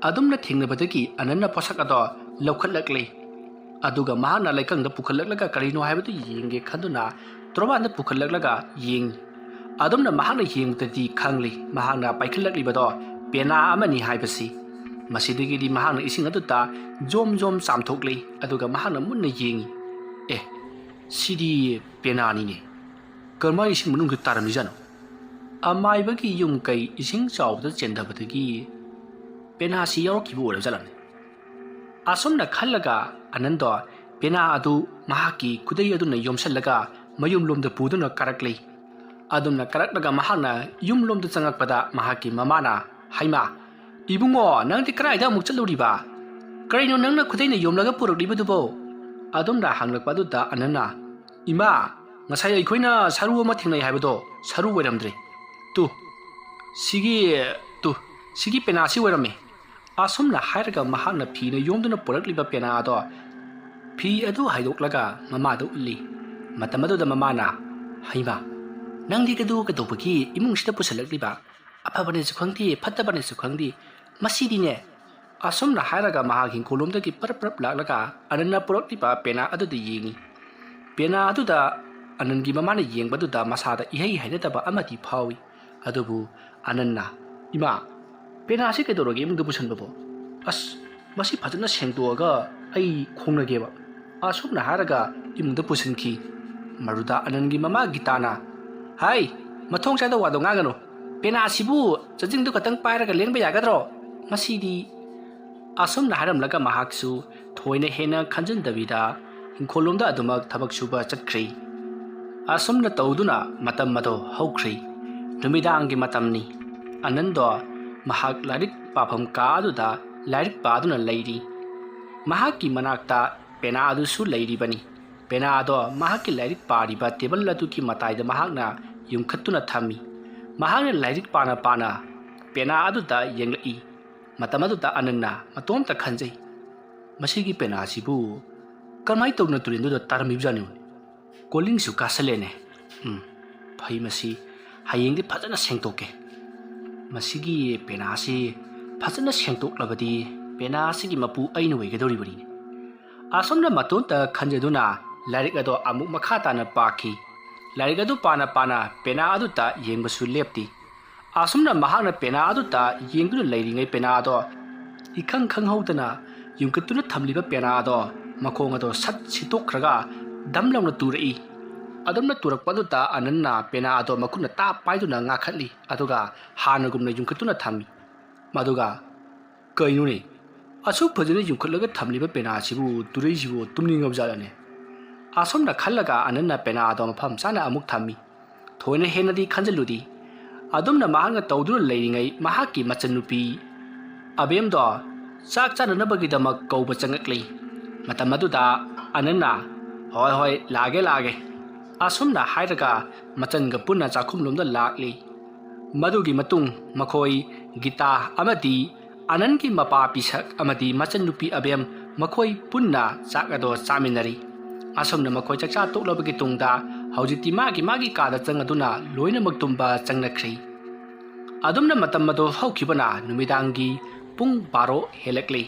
ꯑꯗꯨꯝꯅ ꯊꯦꯡꯅꯕꯗꯒꯤ ꯑꯅꯟꯅ ꯄꯣꯠꯁꯛ ꯑꯗꯣ ꯂꯧꯈꯠꯂꯛꯂꯦ꯫ ꯑꯗꯨꯒ ꯃꯍꯥꯛꯅ ꯂꯩꯀꯪꯗ ꯄꯨꯈꯠꯂꯛꯂꯒ ꯀꯔꯤꯅꯣ ꯍꯥꯏꯕꯗꯨ ꯌꯦꯡꯒꯦ ꯈꯟꯗꯨꯅ ꯇꯣꯔꯕꯥꯟꯗ ꯄꯨꯈꯠꯂꯛꯂꯒ ꯌꯦꯡꯉꯤ꯫ ꯑꯗꯨꯝꯅ ꯃꯍꯥꯛꯅ ꯌꯦꯡꯕꯗꯗꯤ ꯈꯪꯂꯤ ꯃꯍꯥꯛꯅ ꯄꯥꯏꯈꯠꯂꯛꯂꯤꯕꯗꯣ ꯄꯦꯅꯥ ꯑꯃꯅꯤ ꯍꯥꯏꯕꯁꯤ꯫ ꯃꯁꯤꯗꯒꯤꯗꯤ ꯃꯍꯥꯛꯅ ꯏꯁꯤꯡ ꯑꯗꯨꯗ ꯖꯣꯝ ꯖꯣꯝ ꯆꯥꯝꯊꯣꯛꯂꯤ꯫ ꯑꯗꯨꯒ ꯃꯍꯥꯛꯅ ꯃꯨꯟꯅ ꯌꯦꯡꯉꯤ꯫ "ꯑꯦ, ꯁꯤꯗꯤ ꯄꯦꯅꯥꯅꯤꯅꯦ꯫ ꯀꯔꯝꯍꯥꯏꯅ ꯏꯁꯤꯡ ꯃꯅꯨꯡꯗ ꯇꯥꯔꯝꯃꯤꯖꯥꯠꯅꯣ? ꯑꯃꯥꯏꯕꯒꯤ ꯌꯨꯝ ꯀꯩ ꯏꯁꯤꯡ ꯆꯥꯎꯕꯗ ꯆꯦꯟꯊꯕꯗꯒꯤ ꯄꯦꯅꯥꯁꯤ ꯌꯥꯎꯔꯛꯈꯤꯕ ꯑꯣꯏꯔꯕꯖꯥꯠꯂꯅꯦ?" ꯑꯁꯨꯝꯅ ꯈꯜꯂꯒ ꯑꯅꯟꯗꯣ ꯄꯦꯅꯥ ꯑꯗꯨ ꯃꯍꯥꯛꯀꯤ ꯈꯨꯗꯩ ꯑꯗꯨꯅ ꯌꯣꯝꯁꯤꯜꯂꯒ ꯃꯌꯨꯝꯂꯣꯝꯗ ꯄꯨꯗꯨꯅ ꯀꯥꯔꯛꯂꯤ꯫ ꯑꯗꯨꯝꯅ ꯀꯥꯔꯛꯂꯒ ꯃꯍꯥꯛꯅ ꯌꯨꯝꯂꯣꯝꯗ ꯆꯪꯉꯛꯄꯗ ꯃꯍꯥꯛꯀꯤ ꯃꯃꯥꯅ, "ꯍꯩꯃꯥ, ꯏꯕꯨꯡꯉꯣ, ꯅꯪꯗꯤ ꯀꯗꯥꯏꯗ ꯑꯃꯨꯛ ꯆꯠꯂꯨꯔꯤꯕ? ꯀꯔꯤꯅꯣ ꯅꯪꯅ ꯈꯨꯗꯩꯅ ꯌꯣꯝꯂꯒ ꯄꯨꯔꯛꯂꯤꯕꯗꯨꯕꯣ?" ꯑꯗꯨꯝꯅ ꯍꯪꯂꯛꯄ ꯑꯗꯨꯗ ꯑꯅꯟꯅ, "ꯏꯃꯥ, ꯉꯁꯥꯏ ꯑꯩꯈꯣꯏꯅ ꯁꯔꯨ ꯑꯃ ꯊꯦꯡꯅꯩ ꯍꯥꯏꯕꯗꯣ ꯁꯔꯨ ꯑꯣꯏꯔꯝꯗ꯭ꯔꯦ꯫ ꯇꯨ, ꯁꯤꯒꯤ, ꯇꯨ, ꯁꯤꯒꯤ ꯄꯦꯅꯥꯁꯤ ꯑꯣꯏꯔꯝꯃꯦ꯫ ꯑꯁꯨꯝꯅ ꯍꯥꯏꯔꯒ ꯃꯍꯥꯛꯅ ꯐꯤꯅ ꯌꯣꯝꯗꯨꯅ ꯄꯨꯔꯛꯂꯤꯕ ꯄꯦꯅꯥ ꯑꯗꯣ, ꯐꯤ ꯑꯗꯨ ꯍꯥꯏꯗꯣꯛꯂꯒ ꯃꯃꯥꯗ ꯎꯠꯂꯤ꯫ ꯃꯇꯝ ꯑꯗꯨꯗ ꯃꯃꯥꯅ, "ꯍꯩꯃꯥ, ꯅꯪꯗꯤ ꯀꯗꯨ ꯀꯩꯗꯧꯕꯒꯤ ꯏꯃꯨꯡꯁꯤꯗ ꯄꯨꯁꯜꯂꯛꯂꯤꯕ? ꯑꯐꯕꯅꯦꯁꯨ ꯈꯪꯗꯦ, ꯐꯠꯇꯕꯅꯦꯁꯨ ꯈꯪꯗꯦ꯫ ꯃꯁꯤꯗꯤꯅꯦ"꯫ ꯑꯁꯨꯝꯅ ꯍꯥꯏꯔꯒ ꯃꯍꯥꯛ ꯍꯤꯡꯈꯣꯜꯂꯣꯝꯗꯒꯤ ꯄꯔꯞ ꯄꯔꯞ ꯂꯥꯛꯂꯒ ꯑꯅꯟꯅ ꯄꯨꯔꯛꯂꯤꯕ ꯄꯦꯅꯥ ꯑꯗꯨꯗ ꯌꯦꯡꯉꯤ꯫ ꯄꯦꯅꯥ ꯑꯗꯨꯗ ꯑꯅꯟꯒꯤ ꯃꯃꯥꯅ ꯌꯦꯡꯕꯗꯨꯗ ꯃꯁꯥꯗ ꯏꯍꯩ ꯍꯩꯅꯗꯕ ꯑꯃꯗꯤ ꯐꯥꯎꯏ꯫ ꯑꯗꯨꯕꯨ ꯑꯅꯟꯅ, "ꯏꯃꯥ, ꯄꯦꯅꯥꯁꯤ ꯀꯩꯗꯧꯔꯒꯦ ꯏꯃꯨꯡꯗ ꯄꯨꯁꯟꯕꯕꯣ? ꯑꯁ, ꯃꯁꯤ ꯐꯖꯅ ꯁꯦꯡꯗꯣꯛꯑꯒ ꯑꯩ ꯈꯣꯡꯅꯒꯦꯕ"꯫ ꯑꯁꯨꯝꯅ ꯍꯥꯏꯔꯒ ꯏꯃꯨꯡꯗ ꯄꯨꯁꯤꯟꯈꯤ꯫ ꯃꯗꯨꯗ ꯑꯅꯟꯒꯤ ꯃꯃꯥ ꯒꯤꯇꯥꯅ, "ꯍꯥꯏ, ꯃꯊꯣꯡ ꯆꯥꯗꯕ ꯋꯥꯗꯣ ꯉꯥꯡꯒꯅꯨ꯫ ꯄꯦꯅꯥꯁꯤꯕꯨ ꯆꯖꯤꯡꯗꯨ ꯈꯛꯇꯪ ꯄꯥꯏꯔꯒ ꯂꯦꯡꯕ ꯌꯥꯒꯗ꯭ꯔꯣ? ꯃꯁꯤꯗꯤ"꯫ ꯑꯁꯨꯝꯅ ꯍꯥꯏꯔꯝꯂꯒ ꯃꯍꯥꯛꯁꯨ ꯊꯣꯏꯅ ꯍꯦꯟꯅ ꯈꯟꯖꯤꯟꯗꯕꯤꯗ ꯏꯪꯈꯣꯜꯂꯣꯝꯗ ꯑꯗꯨꯃꯛ ꯊꯕꯛ ꯁꯨꯕ ꯆꯠꯈ꯭ꯔꯦ꯫ ꯑꯁꯨꯝꯅ ꯇꯧꯗꯨꯅ ꯃꯇꯝ ꯑꯗꯣ ꯍꯧꯈ꯭ꯔꯦ꯫ ꯅꯨꯃꯤꯗꯥꯡꯒꯤ ꯃꯇꯝꯅꯤ꯫ ꯑꯅꯟꯗꯣ ꯃꯍꯥꯛ ꯂꯥꯏꯔꯤꯛ ꯄꯥꯐꯝ ꯀꯥ ꯑꯗꯨꯗ ꯂꯥꯏꯔꯤꯛ ꯄꯥꯗꯨꯅ ꯂꯩꯔꯤ꯫ ꯃꯍꯥꯛꯀꯤ ꯃꯅꯥꯛꯇ ꯄꯦꯅꯥ ꯑꯗꯨꯁꯨ ꯂꯩꯔꯤꯕꯅꯤ꯫ ꯄꯦꯅꯥ ꯑꯗꯣ ꯃꯍꯥꯛꯀꯤ ꯂꯥꯏꯔꯤꯛ ꯄꯥꯔꯤꯕ ꯇꯦꯕꯜ ꯑꯗꯨꯒꯤ ꯃꯇꯥꯏꯗ ꯃꯍꯥꯛꯅ ꯌꯨꯝꯈꯠꯇꯨꯅ ꯊꯝꯃꯤ꯫ ꯃꯍꯥꯛꯅ ꯂꯥꯏꯔꯤꯛ ꯄꯥꯅ ꯄꯥꯅ ꯄꯦꯅꯥ ꯑꯗꯨꯗ ꯌꯦꯡꯂꯛꯏ꯫ ꯃꯇꯝ ꯑꯗꯨꯗ ꯑꯅꯟꯅ ꯃꯇꯣꯝꯇ ꯈꯟꯖꯩ, "ꯃꯁꯤꯒꯤ ꯄꯦꯅꯥꯁꯤꯕꯨ ꯀꯃꯥꯏ ꯇꯧꯗꯅ ꯇꯨꯔꯦꯜꯗꯨꯗ ꯇꯥꯔꯝꯃꯤꯕꯖꯥꯠꯅꯣ? ꯀꯣꯂꯤꯡꯁꯨ ꯀꯥꯁꯜꯂꯦꯅꯦ꯫ ꯎꯝ, ꯐꯩ ꯃꯁꯤ꯫ ꯍꯌꯦꯡꯗꯤ ꯐꯖꯅ ꯁꯦꯡꯗꯣꯛꯀꯦ꯫ ꯃꯁꯤꯒꯤ ꯄꯦꯅꯥꯁꯤ ꯐꯖꯅ ꯁꯦꯡꯗꯣꯛꯂꯕꯗꯤ ꯄꯦꯅꯥ ꯑꯁꯤꯒꯤ ꯃꯄꯨ ꯑꯩꯅ ꯑꯣꯏꯒꯗꯧꯔꯤꯕꯅꯤꯅꯦ"꯫ ꯑꯁꯨꯝꯅ ꯃꯇꯣꯝꯇ ꯈꯟꯖꯗꯨꯅ ꯂꯥꯏꯔꯤꯛ ꯑꯗꯣ ꯑꯃꯨꯛ ꯃꯈꯥ ꯇꯥꯅ ꯄꯥꯈꯤ꯫ ꯂꯥꯏꯔꯤꯛ ꯑꯗꯨ ꯄꯥꯅ ꯄꯥꯅ ꯄꯦꯅꯥ ꯑꯗꯨꯇ ꯌꯦꯡꯕꯁꯨ ꯂꯦꯞꯇꯦ꯫ ꯑꯁꯨꯝꯅ ꯃꯍꯥꯛꯅ ꯄꯦꯅꯥ ꯑꯗꯨꯇ ꯌꯦꯡꯗꯨꯅ ꯂꯩꯔꯤꯉꯩ ꯄꯦꯅꯥ ꯑꯗꯣ ꯏꯈꯪ ꯈꯪꯍꯧꯗꯅ ꯌꯨꯡꯈꯠꯇꯨꯅ ꯊꯝꯂꯤꯕ ꯄꯦꯅꯥ ꯑꯗꯣ ꯃꯈꯣꯡ ꯑꯗꯣ ꯁꯠ ꯁꯤꯠꯇꯣꯛꯈ꯭ꯔꯒ ꯗꯝ ꯂꯥꯎꯅ ꯇꯨꯔꯛꯏ꯫ ꯑꯗꯨꯝꯅ ꯇꯨꯔꯛꯄ ꯑꯗꯨꯗ ꯑꯅꯟꯅ ꯄꯦꯅꯥ ꯑꯗꯣ ꯃꯈꯨꯠꯅ ꯇꯥꯞ ꯄꯥꯏꯗꯨꯅ ꯉꯥꯛꯈꯠꯂꯤ, ꯑꯗꯨꯒ ꯍꯥꯟꯅꯒꯨꯝꯅ ꯌꯨꯡꯈꯠꯇꯨꯅ ꯊꯝꯃꯤ꯫ ꯃꯗꯨꯒ, "ꯀꯩꯅꯣꯅꯦ, ꯑꯁꯨꯛ ꯐꯖꯅ ꯌꯨꯡꯈꯠꯂꯒ ꯊꯝꯂꯤꯕ ꯄꯦꯅꯥꯁꯤꯕꯨ ꯇꯨꯔꯛꯏꯁꯤꯕꯨ ꯇꯨꯝꯅꯤꯡꯉꯕ ꯖꯥꯠꯂꯅꯦ?" ꯑꯁꯨꯝꯅ ꯈꯜꯂꯒ ꯑꯅꯟꯅ ꯄꯦꯅꯥ ꯑꯗꯣ ꯃꯐꯝ ꯆꯥꯅ ꯑꯃꯨꯛ ꯊꯝꯃꯤ꯫ ꯊꯣꯏꯅ ꯍꯦꯟꯅꯗꯤ ꯈꯟꯖꯤꯜꯂꯨꯗꯦ꯫ ꯑꯗꯨꯝꯅ ꯃꯍꯥꯛꯅ ꯇꯧꯗꯨꯅ ꯂꯩꯔꯤꯉꯩ ꯃꯍꯥꯛꯀꯤ ꯃꯆꯟꯅꯨꯄꯤ ꯑꯕꯦꯝꯗꯣ ꯆꯥꯛ ꯆꯥꯅꯅꯕꯒꯤꯗꯃꯛ ꯀꯧꯕ ꯆꯪꯉꯛꯂꯤ꯫ ꯃꯇꯝ ꯑꯗꯨꯗ ꯑꯅꯟꯅ, "ꯍꯣꯏ, ꯍꯣꯏ, ꯂꯥꯛꯑꯒꯦ, ꯂꯥꯛꯑꯒꯦ"꯫ ꯑꯁꯨꯝꯅ ꯍꯥꯏꯔꯒ ꯃꯆꯟꯒ ꯄꯨꯟꯅ ꯆꯥꯛꯈꯨꯝꯂꯣꯝꯗ ꯂꯥꯛꯂꯤ꯫ ꯃꯗꯨꯒꯤ ꯃꯇꯨꯡ ꯃꯈꯣꯏ ꯒꯤꯇꯥ ꯑꯃꯗꯤ ꯑꯅꯟꯒꯤ ꯃꯄꯥ ꯄꯤꯁꯛ ꯑꯃꯗꯤ ꯃꯆꯟꯅꯨꯄꯤ ꯑꯕꯦꯝ, ꯃꯈꯣꯏ ꯄꯨꯟꯅ ꯆꯥꯛ ꯑꯗꯣ ꯆꯥꯃꯤꯟꯅꯔꯤ꯫ ꯑꯁꯨꯝꯅ ꯃꯈꯣꯏ ꯆꯥꯛꯆꯥ ꯇꯣꯛꯂꯕꯒꯤ ꯇꯨꯡꯗ ꯍꯧꯖꯤꯛꯇꯤ ꯃꯥꯒꯤ ꯃꯥꯒꯤ ꯀꯥꯗ ꯆꯪꯉꯗꯨꯅ ꯂꯣꯏꯅꯃꯛ ꯇꯨꯝꯕ ꯆꯪꯅꯈ꯭ꯔꯦ꯫ ꯑꯗꯨꯝꯅ ꯃꯇꯝ ꯑꯗꯨ ꯍꯧꯈꯤꯕꯅ ꯅꯨꯃꯤꯗꯥꯡꯒꯤ ꯄꯨꯡ ꯕꯥꯔꯣ ꯍꯦꯜꯂꯛꯂꯤ꯫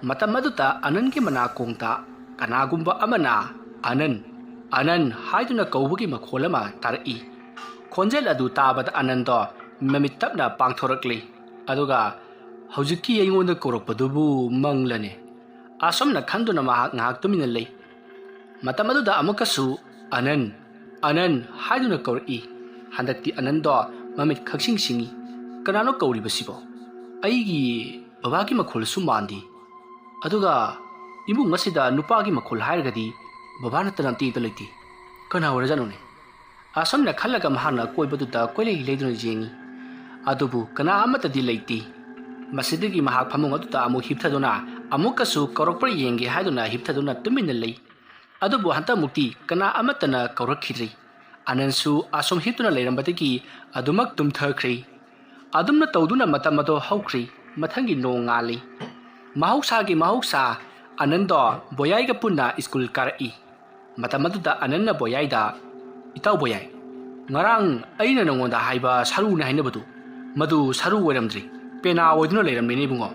ꯃꯇꯝ ꯑꯗꯨꯗ ꯑꯅꯟꯒꯤ ꯃꯅꯥꯀꯣꯡꯗ ꯀꯅꯥꯒꯨꯝꯕ ꯑꯃꯅ "ꯑꯅꯟ, ꯑꯅꯟ" ꯍꯥꯏꯗꯨꯅ ꯀꯧꯕꯒꯤ ꯃꯈꯣꯜ ꯑꯃ ꯇꯥꯔꯛꯏ꯫ ꯈꯣꯟꯖꯦꯜ ꯑꯗꯨ ꯇꯥꯕꯗ ꯑꯅꯟꯗꯣ ꯃꯃꯤꯠ ꯇꯞꯅ ꯄꯥꯡꯊꯣꯔꯛꯂꯤ꯫ ꯑꯗꯨꯒ "ꯍꯧꯖꯤꯛꯀꯤ ꯑꯩꯉꯣꯟꯗ ꯀꯧꯔꯛꯄꯗꯨꯕꯨ ꯃꯪꯂꯅꯦ?" ꯑꯁꯨꯝꯅ ꯈꯟꯗꯨꯅ ꯃꯍꯥꯛ ꯉꯥꯏꯍꯥꯛ ꯇꯨꯃꯤꯟꯅ ꯂꯩ꯫ ꯃꯇꯝ ꯑꯗꯨꯗ ꯑꯃꯨꯛꯀꯁꯨ "ꯑꯅꯟ, ꯑꯅꯟ" ꯍꯥꯏꯗꯨꯅ ꯀꯧꯔꯛꯏ꯫ ꯍꯟꯗꯛꯇꯤ ꯑꯅꯟꯗꯣ ꯃꯃꯤꯠ ꯈꯛꯁꯤꯡ ꯁꯤꯡꯏ꯫ "ꯀꯅꯥꯅꯣ ꯀꯧꯔꯤꯕꯁꯤꯕꯣ? ꯑꯩꯒꯤ ꯕꯕꯥꯒꯤ ꯃꯈꯣꯜꯁꯨ ꯃꯥꯟꯗꯦ꯫ ꯑꯗꯨꯒ ꯏꯃꯨꯡ ꯑꯁꯤꯗ ꯅꯨꯄꯥꯒꯤ ꯃꯈꯣꯜ ꯍꯥꯏꯔꯒꯗꯤ ꯕꯕꯥ ꯅꯠꯇꯅ ꯑꯇꯩ ꯑꯃꯠꯇ ꯂꯩꯇꯦ꯫ ꯀꯅꯥ ꯑꯣꯏꯔꯖꯥꯠꯅꯣꯅꯦ?" ꯑꯁꯨꯝꯅ ꯈꯜꯂꯒ ꯃꯍꯥꯛꯅ ꯑꯀꯣꯏꯕꯗꯨꯗ ꯀꯣꯏꯂꯩ ꯂꯩꯗꯨꯅ ꯌꯦꯡꯏ꯫ ꯑꯗꯨꯕꯨ ꯀꯅꯥ ꯑꯃꯠꯇꯗꯤ ꯂꯩꯇꯦ꯫ ꯃꯁꯤꯗꯒꯤ ꯃꯍꯥꯛ ꯐꯃꯨꯡ ꯑꯗꯨꯗ ꯑꯃꯨꯛ ꯍꯤꯞꯊꯗꯨꯅ ꯑꯃꯨꯛꯀꯁꯨ ꯀꯧꯔꯛꯄ꯭ꯔꯥ ꯌꯦꯡꯒꯦ ꯍꯥꯏꯗꯨꯅ ꯍꯤꯞꯊꯗꯨꯅ ꯇꯨꯃꯤꯟꯅ ꯂꯩ꯫ ꯑꯗꯨꯕꯨ ꯍꯟꯗꯛꯃꯨꯛꯇꯤ ꯀꯅꯥ ꯑꯃꯠꯇꯅ ꯀꯧꯔꯛꯈꯤꯗ꯭ꯔꯤ꯫ ꯑꯅꯟꯁꯨ ꯑꯁꯨꯝ ꯍꯤꯞꯇꯨꯅ ꯂꯩꯔꯝꯕꯗꯒꯤ ꯑꯗꯨꯃꯛ ꯇꯨꯝꯊꯈ꯭ꯔꯦ꯫ ꯑꯗꯨꯝꯅ ꯇꯧꯗꯨꯅ ꯃꯇꯝ ꯑꯗꯣ ꯍꯧꯈ꯭ꯔꯦ꯫ ꯃꯊꯪꯒꯤ ꯅꯣꯡ ꯉꯥꯜꯂꯤ꯫ ꯃꯍꯧꯁꯥꯒꯤ ꯃꯍꯧꯁꯥ, ꯑꯅꯟꯗꯣ ꯕꯣꯌꯥꯏꯒ ꯄꯨꯟꯅ ꯁ꯭ꯀꯨꯜ ꯀꯥꯔꯛꯏ꯫ ꯃꯇꯝ ꯑꯗꯨꯗ ꯑꯅꯟꯅ ꯕꯣꯌꯥꯏꯗ, "ꯏꯇꯥꯎ ꯕꯣꯌꯥꯏ, ꯉꯔꯥꯡ ꯑꯩꯅ ꯅꯉꯣꯟꯗ ꯍꯥꯏꯕ ꯁꯔꯨꯅꯦ ꯍꯥꯏꯅꯕꯗꯨ, ꯃꯗꯨ ꯁꯔꯨ ꯑꯣꯏꯔꯝꯗ꯭ꯔꯦ, ꯄꯦꯅꯥ ꯑꯣꯏꯗꯨꯅ ꯂꯩꯔꯝꯃꯦꯅꯦ ꯏꯕꯨꯡꯉꯣ꯫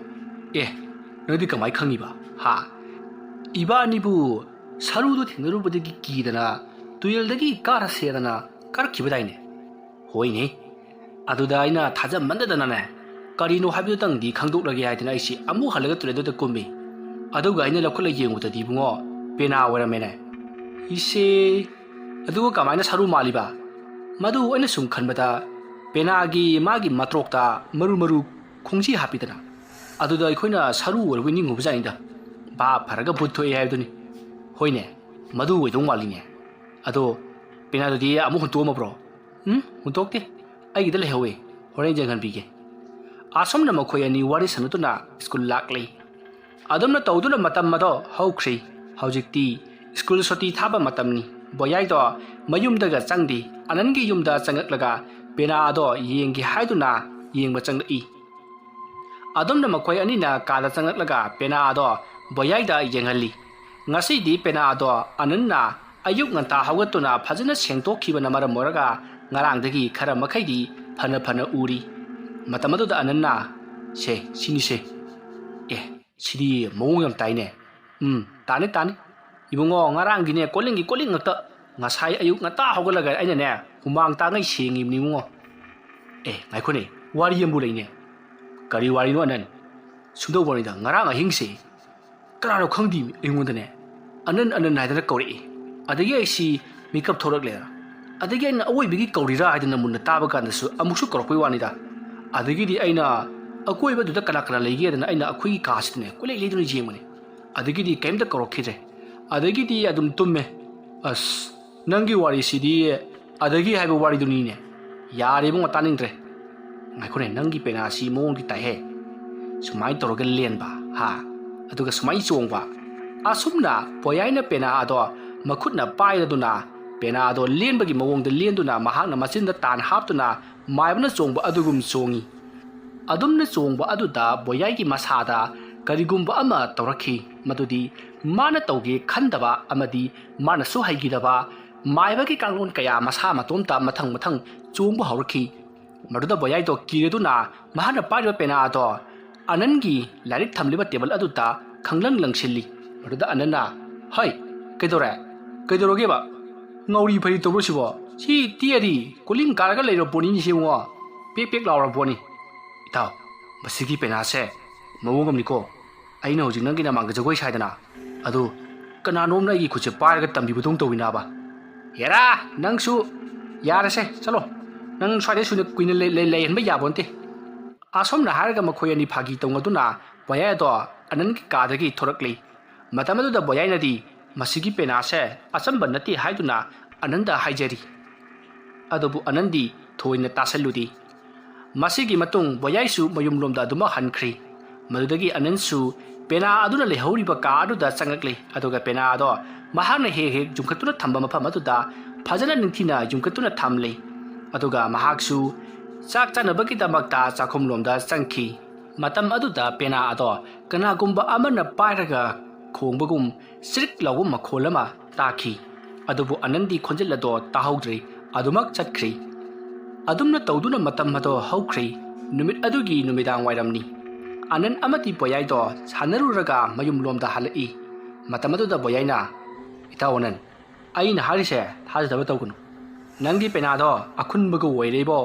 ꯑꯦ, ꯅꯪꯗꯤ ꯀꯃꯥꯏ ꯈꯪꯉꯤꯕ? ꯍꯥ? ꯏꯕꯥꯅꯤꯕꯨ ꯁꯔꯨꯗꯨ ꯊꯦꯡꯅꯔꯨꯕꯗꯒꯤ ꯀꯤꯗꯅ ꯇꯨꯔꯦꯜꯗꯒꯤ ꯀꯥꯔꯁꯦꯗꯅ ꯀꯥꯔꯛꯈꯤꯕꯗꯥꯏꯅꯦ?" "ꯍꯣꯏꯅꯦ꯫ ꯑꯗꯨꯗ ꯑꯩꯅ ꯊꯥꯖꯃꯟꯗꯗꯅꯅꯦ, ꯀꯔꯤꯅꯣ ꯍꯥꯏꯕꯗꯨꯇꯪꯗꯤ ꯈꯪꯗꯣꯛꯂꯒꯦ ꯍꯥꯏꯗꯅ ꯑꯩꯁꯦ ꯑꯃꯨꯛ ꯍꯜꯂꯒ ꯇꯨꯔꯦꯜꯗꯨꯗ ꯀꯨꯝꯃꯤ꯫ ꯑꯗꯨꯒ ꯑꯩꯅ ꯂꯧꯈꯠꯂ ꯌꯦꯡꯕꯗꯗꯤ ꯏꯕꯨꯡꯉꯣ, ꯄꯦꯅꯥ ꯑꯣꯏꯔꯝꯃꯦꯅꯦ꯫" "ꯏꯁꯦ, ꯑꯗꯨꯒ ꯀꯃꯥꯏꯅ ꯁꯔꯨ ꯃꯥꯜꯂꯤꯕ?" "ꯃꯗꯨ ꯑꯩꯅ ꯁꯨꯝ ꯈꯟꯕꯗ ꯄꯦꯅꯥꯒꯤ ꯃꯥꯒꯤ ꯃꯇ꯭ꯔꯣꯛꯇ ꯃꯔꯨ ꯃꯔꯨ ꯈꯣꯡꯖꯤ ꯍꯥꯞꯄꯤꯗꯅ, ꯑꯗꯨꯗ ꯑꯩꯈꯣꯏꯅ ꯁꯔꯨ ꯑꯣꯏꯔꯕꯣꯏ ꯅꯤꯡꯉꯨꯕꯖꯥꯠꯅꯤꯗ꯫ ꯚꯥꯞ ꯐꯔꯒ ꯚꯨꯠ ꯊꯣꯛꯑꯦ ꯍꯥꯏꯕꯗꯨꯅꯤ꯫ ꯍꯣꯏꯅꯦ, ꯃꯗꯨ ꯑꯣꯏꯗꯧ ꯃꯥꯜꯂꯤꯅꯦ꯫ ꯑꯗꯣ ꯄꯦꯅꯥꯗꯨꯗꯤ ꯑꯃꯨꯛ ꯍꯨꯟꯇꯣꯛꯑꯝꯃꯕ꯭ꯔꯣ?" "ꯎꯝ, ꯍꯨꯟꯇꯣꯛꯇꯦ꯫ ꯑꯩꯒꯤꯗ ꯂꯩꯍꯧꯋꯦ꯫ ꯍꯣꯔꯦꯟ ꯌꯦꯡꯍꯟꯕꯤꯒꯦ꯫" ꯑꯁꯨꯝꯅ ꯃꯈꯣꯏ ꯑꯅꯤ ꯋꯥꯔꯤ ꯁꯥꯟꯅꯗꯨꯅ ꯁ꯭ꯀꯨꯜ ꯂꯥꯛꯂꯤ꯫ ꯑꯗꯨꯝꯅ ꯇꯧꯗꯨꯅ ꯃꯇꯝ ꯑꯗꯣ ꯍꯧꯈ꯭ꯔꯦ꯫ ꯍꯧꯖꯤꯛꯇꯤ ꯁ꯭ꯀꯨꯜ ꯁꯨꯇꯤ ꯊꯥꯕ ꯃꯇꯝꯅꯤ꯫ ꯕꯣꯌꯥꯏꯗꯣ ꯃꯌꯨꯝꯗꯒ ꯆꯪꯗꯦ꯫ ꯑꯅꯟꯒꯤ ꯌꯨꯝꯗ ꯆꯪꯉꯛꯂꯒ ꯄꯦꯅꯥ ꯑꯗꯣ ꯌꯦꯡꯒꯦ ꯍꯥꯏꯗꯨꯅ ꯌꯦꯡꯕ ꯆꯪꯂꯛꯏ꯫ ꯑꯗꯨꯝꯅ ꯃꯈꯣꯏ ꯑꯅꯤꯅ ꯀꯥꯗ ꯆꯪꯂꯛꯂꯒ ꯄꯦꯅꯥ ꯑꯗꯣ ꯕꯣꯌꯥꯏꯗ ꯌꯦꯡꯍꯜꯂꯤ꯫ ꯉꯁꯤꯗꯤ ꯄꯦꯅꯥ ꯑꯗꯣ ꯑꯅꯟꯅ ꯑꯌꯨꯛ ꯉꯟꯇꯥ ꯍꯧꯒꯠꯇꯨꯅ ꯐꯖꯅ ꯁꯦꯡꯗꯣꯛꯈꯤꯕꯅ ꯃꯔꯝ ꯑꯣꯏꯔꯒ ꯉꯔꯥꯡꯗꯒꯤ ꯈꯔ ꯃꯈꯩꯗꯤ ꯐꯅ ꯐꯅ ꯎꯔꯤ꯫ ꯃꯇꯝ ꯑꯗꯨꯗ ꯑꯅꯟꯅ, "ꯁꯦ, ꯁꯤꯅꯤꯁꯦ꯫ ꯑꯦ, ꯁꯤꯗꯤ ꯃꯑꯣꯡ ꯌꯥꯝ ꯇꯥꯏꯅꯦ꯫ ꯎꯝ, ꯇꯥꯅꯤ, ꯇꯥꯅꯤ꯫ ꯏꯕꯨꯡꯉꯣ, ꯉꯔꯥꯡꯒꯤꯅꯦ ꯀꯣꯂꯤꯡꯒꯤ ꯀꯣꯂꯤꯡ ꯉꯥꯛꯇ꯫ ꯉꯁꯥꯏ ꯑꯌꯨꯛ ꯉꯟꯇꯥ ꯍꯧꯒꯠꯂꯒ ꯑꯩꯅꯅꯦ ꯍꯨꯃꯥꯡ ꯇꯥꯉꯩ ꯁꯦꯡꯉꯤꯕꯅꯤ ꯏꯕꯨꯡꯉꯣ꯫ ꯑꯦ, ꯉꯥꯏꯈꯣꯅꯦ, ꯋꯥꯔꯤ ꯑꯃꯕꯨ ꯂꯩꯅꯦ꯫ ꯀꯔꯤ ꯋꯥꯔꯤꯅꯣ, ꯑꯅꯟ?" ꯁꯨꯝꯗꯧꯕꯅꯤꯗ, ꯉꯔꯥꯡ ꯑꯍꯤꯡꯁꯦ ꯀꯅꯥꯅꯣ ꯈꯪꯗꯦ ꯑꯩꯉꯣꯟꯗꯅꯦ ꯑꯅꯟ, ꯑꯅꯟ ꯍꯥꯏꯗꯅ ꯀꯧꯔꯛꯏ꯫ ꯑꯗꯒꯤ ꯑꯩꯁꯤ ꯃꯤꯀꯞ ꯊꯣꯛꯂꯛꯂꯦ꯫ ꯑꯗꯒꯤ ꯑꯩꯅ ꯑꯋꯣꯏꯕꯒꯤ ꯀꯧꯔꯤꯔꯥ ꯍꯥꯏꯗꯅ ꯃꯨꯟꯅ ꯇꯥꯕ ꯀꯥꯟꯗꯁꯨ ꯑꯃꯨꯛꯁꯨ ꯀꯧꯔꯛꯄꯩ ꯋꯥꯅꯤꯗ꯫ ꯑꯗꯒꯤꯗꯤ ꯑꯩꯅ ꯑꯀꯣꯏꯕꯗꯨꯗ ꯀꯅꯥ ꯀꯅꯥ ꯂꯩꯒꯦꯗꯅ ꯑꯩꯅ ꯑꯩꯈꯣꯏꯒꯤ ꯀꯥꯁꯤꯗꯅꯦ ꯀꯣꯏꯂꯩ ꯂꯩꯗꯨꯅ ꯌꯦꯡꯕꯅꯦ꯫ ꯑꯗꯒꯤꯗꯤ ꯀꯩꯝꯇ ꯀꯧꯔꯛꯈꯤꯗ꯭ꯔꯦ꯫ ꯑꯗꯒꯤꯗꯤ ꯑꯗꯨꯝ ꯇꯨꯝꯃꯦ꯫ ꯑꯁ, ꯅꯪꯒꯤ ꯋꯥꯔꯤꯁꯤꯗꯤ ꯑꯗꯒꯤ ꯍꯥꯏꯕ ꯋꯥꯔꯤꯗꯨꯅꯤꯅꯦ꯫ ꯌꯥꯔꯦ ꯏꯕꯨꯡꯉꯣ, ꯇꯥꯅꯤꯡꯗ꯭ꯔꯦ꯫ ꯉꯥꯏꯈꯣꯅꯦ, ꯅꯪꯒꯤ ꯄꯦꯅꯥꯁꯤ ꯃꯑꯣꯡꯗꯤ ꯇꯥꯏꯍꯦ꯫ ꯁꯨꯃꯥꯏꯅ ꯇꯧꯔꯒ ꯂꯦꯟꯕ, ꯍꯥ? ꯑꯗꯨꯒ ꯁꯨꯃꯥꯏꯅ ꯆꯣꯡꯕ꯫ ꯑꯁꯨꯝꯅ ꯄꯣꯌꯥꯏꯅ ꯄꯦꯅꯥ ꯑꯗꯣ ꯃꯈꯨꯠꯅ ꯄꯥꯏꯔꯗꯨꯅ ꯄꯦꯅꯥ ꯑꯗꯣ ꯂꯦꯟꯕꯒꯤ ꯃꯑꯣꯡꯗ ꯂꯦꯟꯗꯨꯅ ꯃꯍꯥꯛꯅ ꯃꯆꯤꯟꯗ ꯇꯥꯟ ꯍꯥꯞꯇꯨꯅ ꯃꯥꯏꯕꯅ ꯆꯣꯡꯕ ꯑꯗꯨꯒꯨꯝ ꯆꯣꯡꯉꯤ꯫ ꯑꯗꯨꯝꯅ ꯆꯣꯡꯕ ꯑꯗꯨꯗ ꯕꯣꯌꯥꯏꯒꯤ ꯃꯁꯥꯗ ꯀꯔꯤꯒꯨꯝꯕ ꯑꯃ ꯇꯧꯔꯛꯈꯤ, ꯃꯗꯨꯗꯤ ꯃꯥꯅ ꯇꯧꯒꯦ ꯈꯟꯗꯕ ꯑꯃꯗꯤ ꯃꯥꯅꯁꯨ ꯍꯩꯈꯤꯗꯕ ꯃꯥꯏꯕꯒꯤ ꯀꯥꯡꯂꯣꯟ ꯀꯌꯥ ꯃꯁꯥ ꯃꯇꯣꯝꯇ ꯃꯊꯪ ꯃꯊꯪ ꯆꯣꯡꯕ ꯍꯧꯔꯛꯈꯤ꯫ ꯃꯗꯨꯗ ꯕꯣꯌꯥꯏꯗꯣ ꯀꯤꯔꯗꯨꯅ ꯃꯍꯥꯛꯅ ꯄꯥꯏꯔꯤꯕ ꯄꯦꯅꯥ ꯑꯗꯣ ꯑꯅꯟꯒꯤ ꯂꯥꯏꯔꯤꯛ ꯊꯝꯂꯤꯕ ꯇꯦꯕꯜ ꯑꯗꯨꯗ ꯈꯪꯂꯪ ꯂꯪꯁꯤꯜꯂꯤ꯫ ꯃꯗꯨꯗ ꯑꯅꯟꯅ, "ꯍꯩ, ꯀꯩꯗꯧꯔꯦ? ꯀꯩꯗꯧꯔꯒꯦꯕ? ꯉꯥꯎꯔꯤ ꯐꯩꯔꯤ ꯇꯧꯕ꯭ꯔꯣ ꯁꯤꯕꯣ? ꯁꯤ ꯇꯤꯛꯑꯗꯤ ꯀꯣꯂꯤꯡ ꯀꯥꯔꯒ ꯂꯩꯔꯕ ꯄꯣꯠꯅꯤꯅꯦ ꯁꯤ ꯏꯕꯨꯡꯉꯣ꯫ ꯄꯦꯛ ꯄꯦꯛ ꯂꯥꯎꯔꯕ ꯄꯣꯠꯅꯤ꯫ ꯏꯇꯥꯎ, ꯃꯁꯤꯒꯤ ꯄꯦꯅꯥꯁꯦ ꯃꯑꯣꯡ ꯑꯃꯅꯤꯀꯣ꯫ ꯑꯩꯅ ꯍꯧꯖꯤꯛ ꯅꯪꯒꯤ ꯅꯃꯥꯡꯗ ꯖꯒꯣꯏ ꯁꯥꯏꯗꯅ, ꯑꯗꯨ ꯀꯅꯥꯅꯣꯝꯅ ꯑꯩꯒꯤ ꯈꯨꯠꯁꯦ ꯄꯥꯏꯔꯒ ꯇꯝꯕꯤꯕꯗꯧꯅ ꯇꯧꯏ ꯅꯥꯕ꯫ ꯍꯦꯔꯥ, ꯅꯪꯁꯨ ꯌꯥꯔꯦꯁꯦ, ꯆꯠꯂꯣ꯫ ꯅꯪ ꯁ꯭ꯋꯥꯏꯗ ꯁꯨꯅ ꯀꯨꯏꯅ ꯂꯩ-, ꯂꯩ-, ꯂꯩꯍꯟꯕ ꯌꯥꯕ ꯅꯠꯇꯦ꯫" ꯑꯁꯨꯝꯅ ꯍꯥꯏꯔꯒ ꯃꯈꯣꯏ ꯑꯅꯤ ꯐꯥꯒꯤ ꯇꯧꯅꯗꯨꯅ ꯕꯣꯌꯥꯏ ꯑꯗꯣ ꯑꯅꯟꯒꯤ ꯀꯥꯗꯒꯤ ꯊꯣꯔꯛꯂꯤ꯫ ꯃꯇꯝ ꯑꯗꯨꯗ ꯕꯣꯌꯥꯏꯅꯗꯤ ꯃꯁꯤꯒꯤ ꯄꯦꯅꯥꯁꯦ ꯑꯆꯝꯕ ꯅꯠꯇꯦ ꯍꯥꯏꯗꯨꯅ ꯑꯅꯟꯗ ꯍꯥꯏꯖꯔꯤ꯫ ꯑꯗꯨꯕꯨ ꯑꯅꯟꯗꯤ ꯊꯣꯏꯅ ꯇꯥꯁꯜꯂꯨꯗꯦ꯫ ꯃꯁꯤꯒꯤ ꯃꯇꯨꯡ ꯕꯣꯌꯥꯏꯁꯨ ꯃꯌꯨꯝꯂꯣꯝꯗ ꯑꯗꯨꯃꯛ ꯍꯟꯈ꯭ꯔꯤ꯫ ꯃꯗꯨꯗꯒꯤ ꯑꯅꯟꯁꯨ ꯄꯦꯅꯥ ꯑꯗꯨꯅ ꯂꯩꯍꯧꯔꯤꯕ ꯀꯥ ꯑꯗꯨꯗ ꯆꯪꯂꯛꯂꯤ, ꯑꯗꯨꯒ ꯄꯦꯅꯥ ꯑꯗꯣ ꯃꯍꯥꯛꯅ ꯍꯦꯛ ꯍꯦꯛ ꯌꯨꯡꯈꯠꯇꯨꯅ ꯊꯝꯕ ꯃꯐꯝ ꯑꯗꯨꯗ ꯐꯖꯅ ꯅꯤꯡꯊꯤꯅ ꯌꯨꯡꯈꯠꯇꯨꯅ ꯊꯝꯂꯤ꯫ ꯑꯗꯨꯒ ꯃꯍꯥꯛꯁꯨ ꯆꯥꯛ ꯆꯥꯅꯕꯒꯤꯗꯃꯛꯇ ꯆꯥꯛꯈꯨꯝꯂꯣꯝꯗ ꯆꯪꯈꯤ꯫ ꯃꯇꯝ ꯑꯗꯨꯗ ꯄꯦꯅꯥ ꯑꯗꯣ ꯀꯅꯥꯒꯨꯝꯕ ꯑꯃꯅ ꯄꯥꯏꯔꯒ ꯈꯣꯡꯕꯒꯨꯝ ꯆꯤꯔꯤꯛ ꯂꯥꯎꯕ ꯃꯈꯣꯜ ꯑꯃ ꯇꯥꯈꯤ꯫ ꯑꯗꯨꯕꯨ ꯑꯅꯟꯗꯤ ꯈꯣꯟꯖꯦꯜ ꯑꯗꯣ ꯇꯥꯍꯧꯗ꯭ꯔꯦ, ꯑꯗꯨꯃꯛ ꯆꯠꯈ꯭ꯔꯤ꯫ ꯑꯗꯨꯝꯅ ꯇꯧꯗꯨꯅ ꯃꯇꯝ ꯑꯗꯣ ꯍꯧꯈ꯭ꯔꯦ꯫ ꯅꯨꯃꯤꯠ ꯑꯗꯨꯒꯤ ꯅꯨꯃꯤꯗꯥꯡ ꯋꯥꯏꯔꯝꯅꯤ꯫ ꯑꯅꯟ ꯑꯃꯗꯤ ꯕꯣꯌꯥꯏꯗꯣ ꯁꯥꯟꯅꯔꯨꯔꯒ ꯃꯌꯨꯝꯂꯣꯝꯗ ꯍꯜꯂꯛꯏ꯫ ꯃꯇꯝ ꯑꯗꯨꯗ ꯕꯣꯌꯥꯏꯅ, "ꯏꯇꯥꯎ ꯑꯅꯟ, ꯑꯩꯅ ꯍꯥꯏꯔꯤꯁꯦ ꯊꯥꯖꯗꯕ ꯇꯧꯒꯅꯨ꯫ ꯅꯪꯒꯤ ꯄꯦꯅꯥꯗꯣ ꯑꯈꯨꯟꯕꯒ ꯑꯣꯏꯔꯦꯕꯣ꯫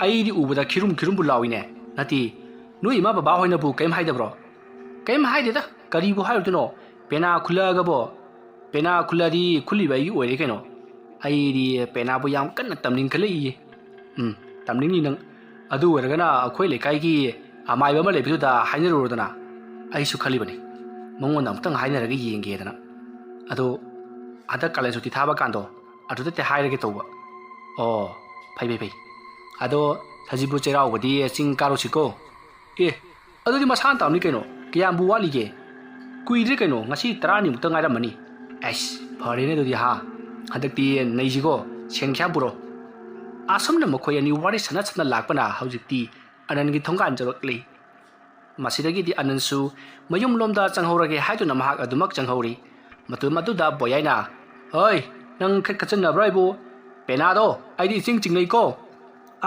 ꯑꯩꯗꯤ ꯎꯕꯗ ꯈꯤꯔꯨꯝ ꯈꯤꯔꯨꯝꯕꯨ ꯂꯥꯎꯏꯅꯦ꯫ ꯅꯠꯇꯦ, ꯅꯣꯏ ꯏꯃꯥ ꯕꯕꯥ ꯍꯣꯏꯅꯕꯨ ꯀꯔꯤꯝ ꯍꯥꯏꯗꯕ꯭ꯔꯣ?" "ꯀꯔꯤꯝ ꯍꯥꯏꯗꯦꯗ, ꯀꯔꯤꯕꯨ ꯍꯥꯏꯔꯨꯗꯣꯏꯅꯣ? ꯄꯦꯅꯥ ꯈꯨꯜꯂꯛꯑꯒꯕꯣ? ꯄꯦꯅꯥ ꯈꯨꯜꯂꯛꯑꯗꯤ ꯈꯨꯜꯂꯤꯕ ꯑꯩꯒꯤ ꯑꯣꯏꯔꯦ ꯀꯩꯅꯣ꯫ ꯑꯩꯗꯤ ꯄꯦꯅꯥꯕꯨ ꯌꯥꯝ ꯀꯟꯅ ꯇꯝꯅꯤꯡꯈꯠꯂꯛꯏꯌꯦ꯫" "ꯎꯝ, ꯇꯝꯅꯤꯡꯅꯤ ꯅꯪ꯫ ꯑꯗꯨ ꯑꯣꯏꯔꯒꯅ ꯑꯩꯈꯣꯏ ꯂꯩꯀꯥꯏꯒꯤ ꯑꯃꯥꯏꯕ ꯑꯃ ꯂꯩꯕꯗꯨꯗ ꯍꯥꯏꯅꯔꯨꯔꯣꯗꯅ꯫ ꯑꯩꯁꯨ ꯈꯜꯂꯤꯕꯅꯤ, ꯃꯉꯣꯟꯗ ꯑꯃꯨꯛꯇꯪ ꯍꯥꯏꯅꯔꯒ ꯌꯦꯡꯒꯦꯗꯅ꯫ ꯑꯗꯣ ꯍꯟꯗꯛ ꯀꯥꯂꯦꯟ ꯁꯨꯇꯤ ꯊꯥꯕ ꯀꯥꯟꯗꯣ ꯑꯗꯨꯗ ꯍꯦꯛꯇ ꯍꯥꯏꯔꯒꯦ ꯇꯧꯕ꯫" "ꯑꯣ, ꯐꯩ, ꯐꯩ, ꯐꯩ꯫ ꯑꯗꯣ ꯁꯖꯤꯕꯨ ꯆꯩꯔꯥꯎꯕꯗꯤ ꯆꯤꯡ ꯀꯥꯔꯨꯁꯤꯀꯣ?" "ꯑꯦ, ꯑꯗꯨꯗꯤ ꯃꯁꯥꯅ ꯇꯥꯕꯅꯤ ꯀꯩꯅꯣ꯫ ꯀꯌꯥꯝꯕꯨ ꯋꯥꯠꯂꯤꯒꯦ? ꯀꯨꯏꯗ꯭ꯔꯦ ꯀꯩꯅꯣ, ꯉꯁꯤ ꯇꯔꯥꯅꯤꯃꯨꯛꯇ ꯉꯥꯏꯔꯝꯃꯅꯤ꯫" "ꯑꯩꯁ, ꯐꯔꯦꯅꯦ ꯑꯗꯨꯗꯤ ꯍꯥ꯫ ꯍꯟꯗꯛꯇꯤ ꯅꯩꯁꯤꯀꯣ, ꯁꯦꯟ ꯈꯤꯌꯥꯝ ꯄꯨꯔꯣ꯫" ꯑꯁꯨꯝꯅ ꯃꯈꯣꯏ ꯑꯅꯤ ꯋꯥꯔꯤ ꯁꯥꯟꯅ ꯁꯥꯟꯅ ꯂꯥꯛꯄꯅ ꯍꯧꯖꯤꯛꯇꯤ ꯑꯅꯟꯒꯤ ꯊꯣꯡꯒꯥꯟ ꯌꯧꯔꯛꯂꯤ꯫ ꯃꯁꯤꯗꯒꯤꯗꯤ ꯑꯅꯟꯁꯨ ꯃꯌꯨꯝꯂꯣꯝꯗ ꯆꯪꯍꯧꯔꯒꯦ ꯍꯥꯏꯗꯨꯅ ꯃꯍꯥꯛ ꯑꯗꯨꯃꯛ ꯆꯪꯍꯧꯔꯤ꯫ ꯃꯇꯝ ꯑꯗꯨꯗ ꯕꯣꯌꯥꯏꯅ, "ꯍꯣꯏ, ꯅꯪ ꯈꯠ ꯈꯠꯆꯟꯅꯕ꯭ꯔꯥ ꯑꯩꯕꯨ? ꯄꯦꯅꯥꯗꯣ ꯑꯩꯗꯤ ꯏꯆꯤꯡ ꯆꯤꯡꯅꯩꯀꯣ꯫"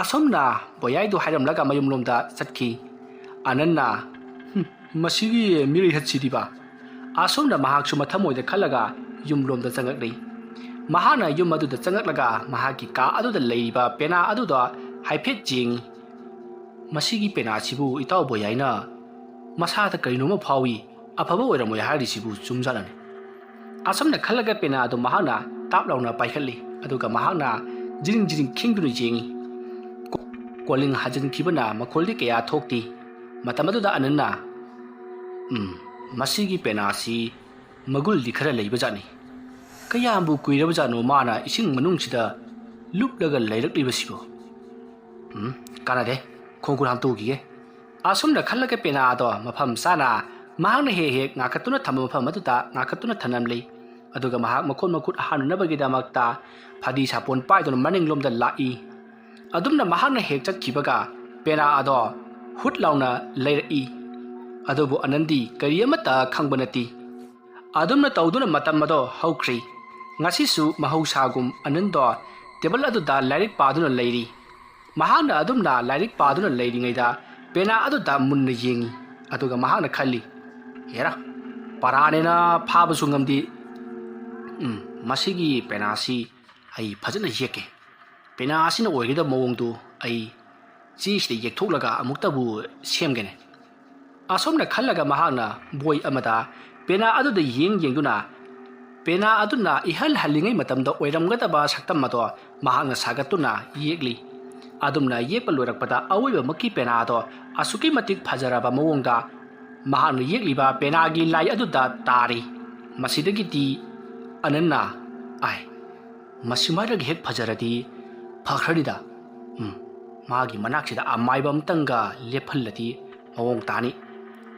ꯑꯁꯨꯝꯅ ꯕꯣꯌꯥꯏꯗꯨ ꯍꯥꯏꯔꯝꯂꯒ ꯃꯌꯨꯝꯂꯣꯝꯗ ꯆꯠꯈꯤ꯫ ꯑꯅꯟꯅ, "ꯍꯨꯝ, ꯃꯁꯤꯒꯤ ꯃꯤꯔꯩꯍꯠꯁꯤꯗꯤꯕ?" ꯑꯁꯨꯝꯅ ꯃꯍꯥꯛꯁꯨ ꯃꯊꯃꯣꯏꯗ ꯈꯜꯂꯒ ꯌꯨꯝꯂꯣꯝꯗ ꯆꯪꯉꯛꯂꯤ꯫ ꯃꯍꯥꯛꯅ ꯌꯨꯝ ꯑꯗꯨꯗ ꯆꯪꯉꯛꯂꯒ ꯃꯍꯥꯛꯀꯤ ꯀꯥ ꯑꯗꯨꯗ ꯂꯩꯔꯤꯕ ꯄꯦꯅꯥ ꯑꯗꯨꯗ ꯍꯥꯏꯐꯦꯠ ꯌꯦꯡꯉꯤ꯫ "ꯃꯁꯤꯒꯤ ꯄꯦꯅꯥꯁꯤꯕꯨ ꯏꯇꯥꯎ ꯕꯣꯌꯥꯏꯅ ꯃꯁꯥꯗ ꯀꯔꯤꯅꯣꯃ ꯐꯥꯎꯏ, ꯑꯐꯕ ꯑꯣꯏꯔꯝꯃꯣꯏ ꯍꯥꯏꯔꯤꯁꯤꯕꯨ ꯆꯨꯝꯖꯥꯠꯂꯅꯦ?" ꯑꯁꯨꯝꯅ ꯈꯜꯂꯒ ꯄꯦꯅꯥ ꯑꯗꯨ ꯃꯍꯥꯛꯅ ꯇꯥꯞ ꯂꯥꯎꯅ ꯄꯥꯏꯈꯠꯂꯤ, ꯑꯗꯨꯒ ꯃꯍꯥꯛꯅ ꯖꯤꯔꯤꯡ ꯖꯤꯔꯤꯡ ꯈꯤꯡꯗꯨꯅ ꯌꯦꯡꯉꯤ꯫ ꯀꯣ-, ꯀꯣꯂꯤꯡ ꯍꯟꯖꯤꯟꯈꯤꯕꯅ ꯃꯈꯣꯜꯗꯤ ꯀꯌꯥ ꯊꯣꯛꯇꯦ꯫ ꯃꯇꯝ ꯑꯗꯨꯗ ꯑꯅꯟꯅ, "ꯎꯝ, ꯃꯁꯤꯒꯤ ꯄꯦꯅꯥꯁꯤ ꯃꯒꯨꯜꯗꯤ ꯈꯔ ꯂꯩꯕꯖꯥꯠꯅꯤ꯫ ꯀꯌꯥꯝꯕꯨ ꯀꯨꯏꯔꯕꯖꯥꯠꯅꯣ ꯃꯥꯅ ꯏꯁꯤꯡ ꯃꯅꯨꯡꯁꯤꯗ ꯂꯨꯞꯂꯒ ꯂꯩꯔꯛꯂꯤꯕꯁꯤꯕꯣ? ꯎꯝ, ꯀꯥꯟꯅꯗꯦ, ꯈꯣꯡ ꯈꯨꯠ ꯍꯥꯝꯇꯣꯛꯈꯤꯒꯦ꯫" ꯑꯁꯨꯝꯅ ꯈꯜꯂꯒ ꯄꯦꯅꯥ ꯑꯗꯣ ꯃꯐꯝ ꯆꯥꯅ ꯃꯍꯥꯛꯅ ꯍꯦꯛ ꯍꯦꯛ ꯉꯥꯈꯠꯇꯨꯅ ꯊꯝꯕ ꯃꯐꯝ ꯑꯗꯨꯗ ꯉꯥꯈꯠꯇꯨꯅ ꯊꯝꯂꯝꯂꯤ꯫ ꯑꯗꯨꯒ ꯃꯍꯥꯛ ꯃꯈꯣꯡ ꯃꯈꯨꯠ ꯍꯥꯝꯅꯅꯕꯒꯤꯗꯃꯛꯇ ꯐꯗꯤ ꯁꯥꯄꯣꯟ ꯄꯥꯏꯗꯨꯅ ꯃꯅꯤꯡꯂꯣꯝꯗ ꯂꯥꯛꯏ꯫ ꯑꯗꯨꯝꯅ ꯃꯍꯥꯛꯅ ꯍꯦꯛ ꯆꯠꯈꯤꯕꯒ ꯄꯦꯅꯥ ꯑꯗꯣ ꯍꯨꯠ ꯂꯥꯎꯅ ꯂꯩꯔꯛꯏ꯫ ꯑꯗꯨꯕꯨ ꯑꯅꯟꯗꯤ ꯀꯔꯤ ꯑꯃꯠꯇ ꯈꯪꯕ ꯅꯠꯇꯦ꯫ ꯑꯗꯨꯝꯅ ꯇꯧꯗꯨꯅ ꯃꯇꯝ ꯑꯗꯣ ꯍꯧꯈ꯭ꯔꯤ꯫ ꯉꯁꯤꯁꯨ ꯃꯍꯧꯁꯥꯒꯨꯝ ꯑꯅꯟꯗꯣ ꯇꯦꯕꯜ ꯑꯗꯨꯗ ꯂꯥꯏꯔꯤꯛ ꯄꯥꯗꯨꯅ ꯂꯩꯔꯤ꯫ ꯃꯍꯥꯛꯅ ꯑꯗꯨꯝꯅ ꯂꯥꯏꯔꯤꯛ ꯄꯥꯗꯨꯅ ꯂꯩꯔꯤꯉꯩꯗ ꯄꯦꯅꯥ ꯑꯗꯨꯗ ꯃꯨꯟꯅ ꯌꯦꯡꯏ꯫ ꯑꯗꯨꯒ ꯃꯍꯥꯛꯅ ꯈꯜꯂꯤ, "ꯍꯦꯔꯥ, ꯄꯔꯥꯅꯦꯅ ꯐꯥꯕꯁꯨ ꯉꯝꯗꯦ꯫ ꯎꯝ, ꯃꯁꯤꯒꯤ ꯄꯦꯅꯥꯁꯤ ꯑꯩ ꯐꯖꯅ ꯌꯦꯛꯀꯦ꯫ ꯄꯦꯅꯥ ꯑꯁꯤꯅ ꯑꯣꯏꯒꯗꯕ ꯃꯑꯣꯡꯗꯨ ꯑꯩ ꯆꯦꯁꯤꯗ ꯌꯦꯛꯊꯣꯛꯂꯒ ꯑꯃꯨꯛꯇꯕꯨ ꯁꯦꯝꯒꯦꯅꯦ꯫" ꯑꯁꯨꯝꯅ ꯈꯜꯂꯒ ꯃꯍꯥꯛꯅ ꯕꯣꯏ ꯑꯃꯗ ꯄꯦꯅꯥ ꯑꯗꯨꯗ ꯌꯦꯡ ꯌꯦꯡꯗꯨꯅ ꯄꯦꯅꯥ ꯑꯗꯨꯅ ꯏꯍꯜ ꯍꯜꯂꯤꯉꯩ ꯃꯇꯝꯗ ꯑꯣꯏꯔꯝꯒꯗꯕ ꯁꯛꯇꯝ ꯑꯗꯣ ꯃꯍꯥꯛꯅ ꯁꯥꯒꯠꯇꯨꯅ ꯌꯦꯛꯂꯤ꯫ ꯑꯗꯨꯝꯅ ꯌꯦꯛꯄ ꯂꯣꯏꯔꯛꯄꯗ ꯑꯋꯣꯏꯕꯃꯛꯀꯤ ꯄꯦꯅꯥ ꯑꯗꯣ ꯑꯁꯨꯛꯀꯤ ꯃꯇꯤꯛ ꯐꯖꯔꯕ ꯃꯑꯣꯡꯗ ꯃꯍꯥꯛꯅ ꯌꯦꯛꯂꯤꯕ ꯄꯦꯅꯥꯒꯤ ꯂꯥꯏ ꯑꯗꯨꯗ ꯇꯥꯔꯤ꯫ ꯃꯁꯤꯗꯒꯤꯗꯤ ꯑꯅꯟꯅ, "ꯑꯥꯏ, ꯃꯁꯤꯃꯥꯏꯔꯒ ꯍꯦꯛ ꯐꯖꯔꯗꯤ ꯐꯈ꯭ꯔꯅꯤꯗ꯫ ꯎꯝ, ꯃꯥꯒꯤ ꯃꯅꯥꯛꯁꯤꯗ ꯑꯃꯥꯏꯕ ꯑꯃꯇꯪꯒ ꯂꯦꯞꯍꯜꯂꯗꯤ ꯃꯑꯣꯡ ꯇꯥꯅꯤ꯫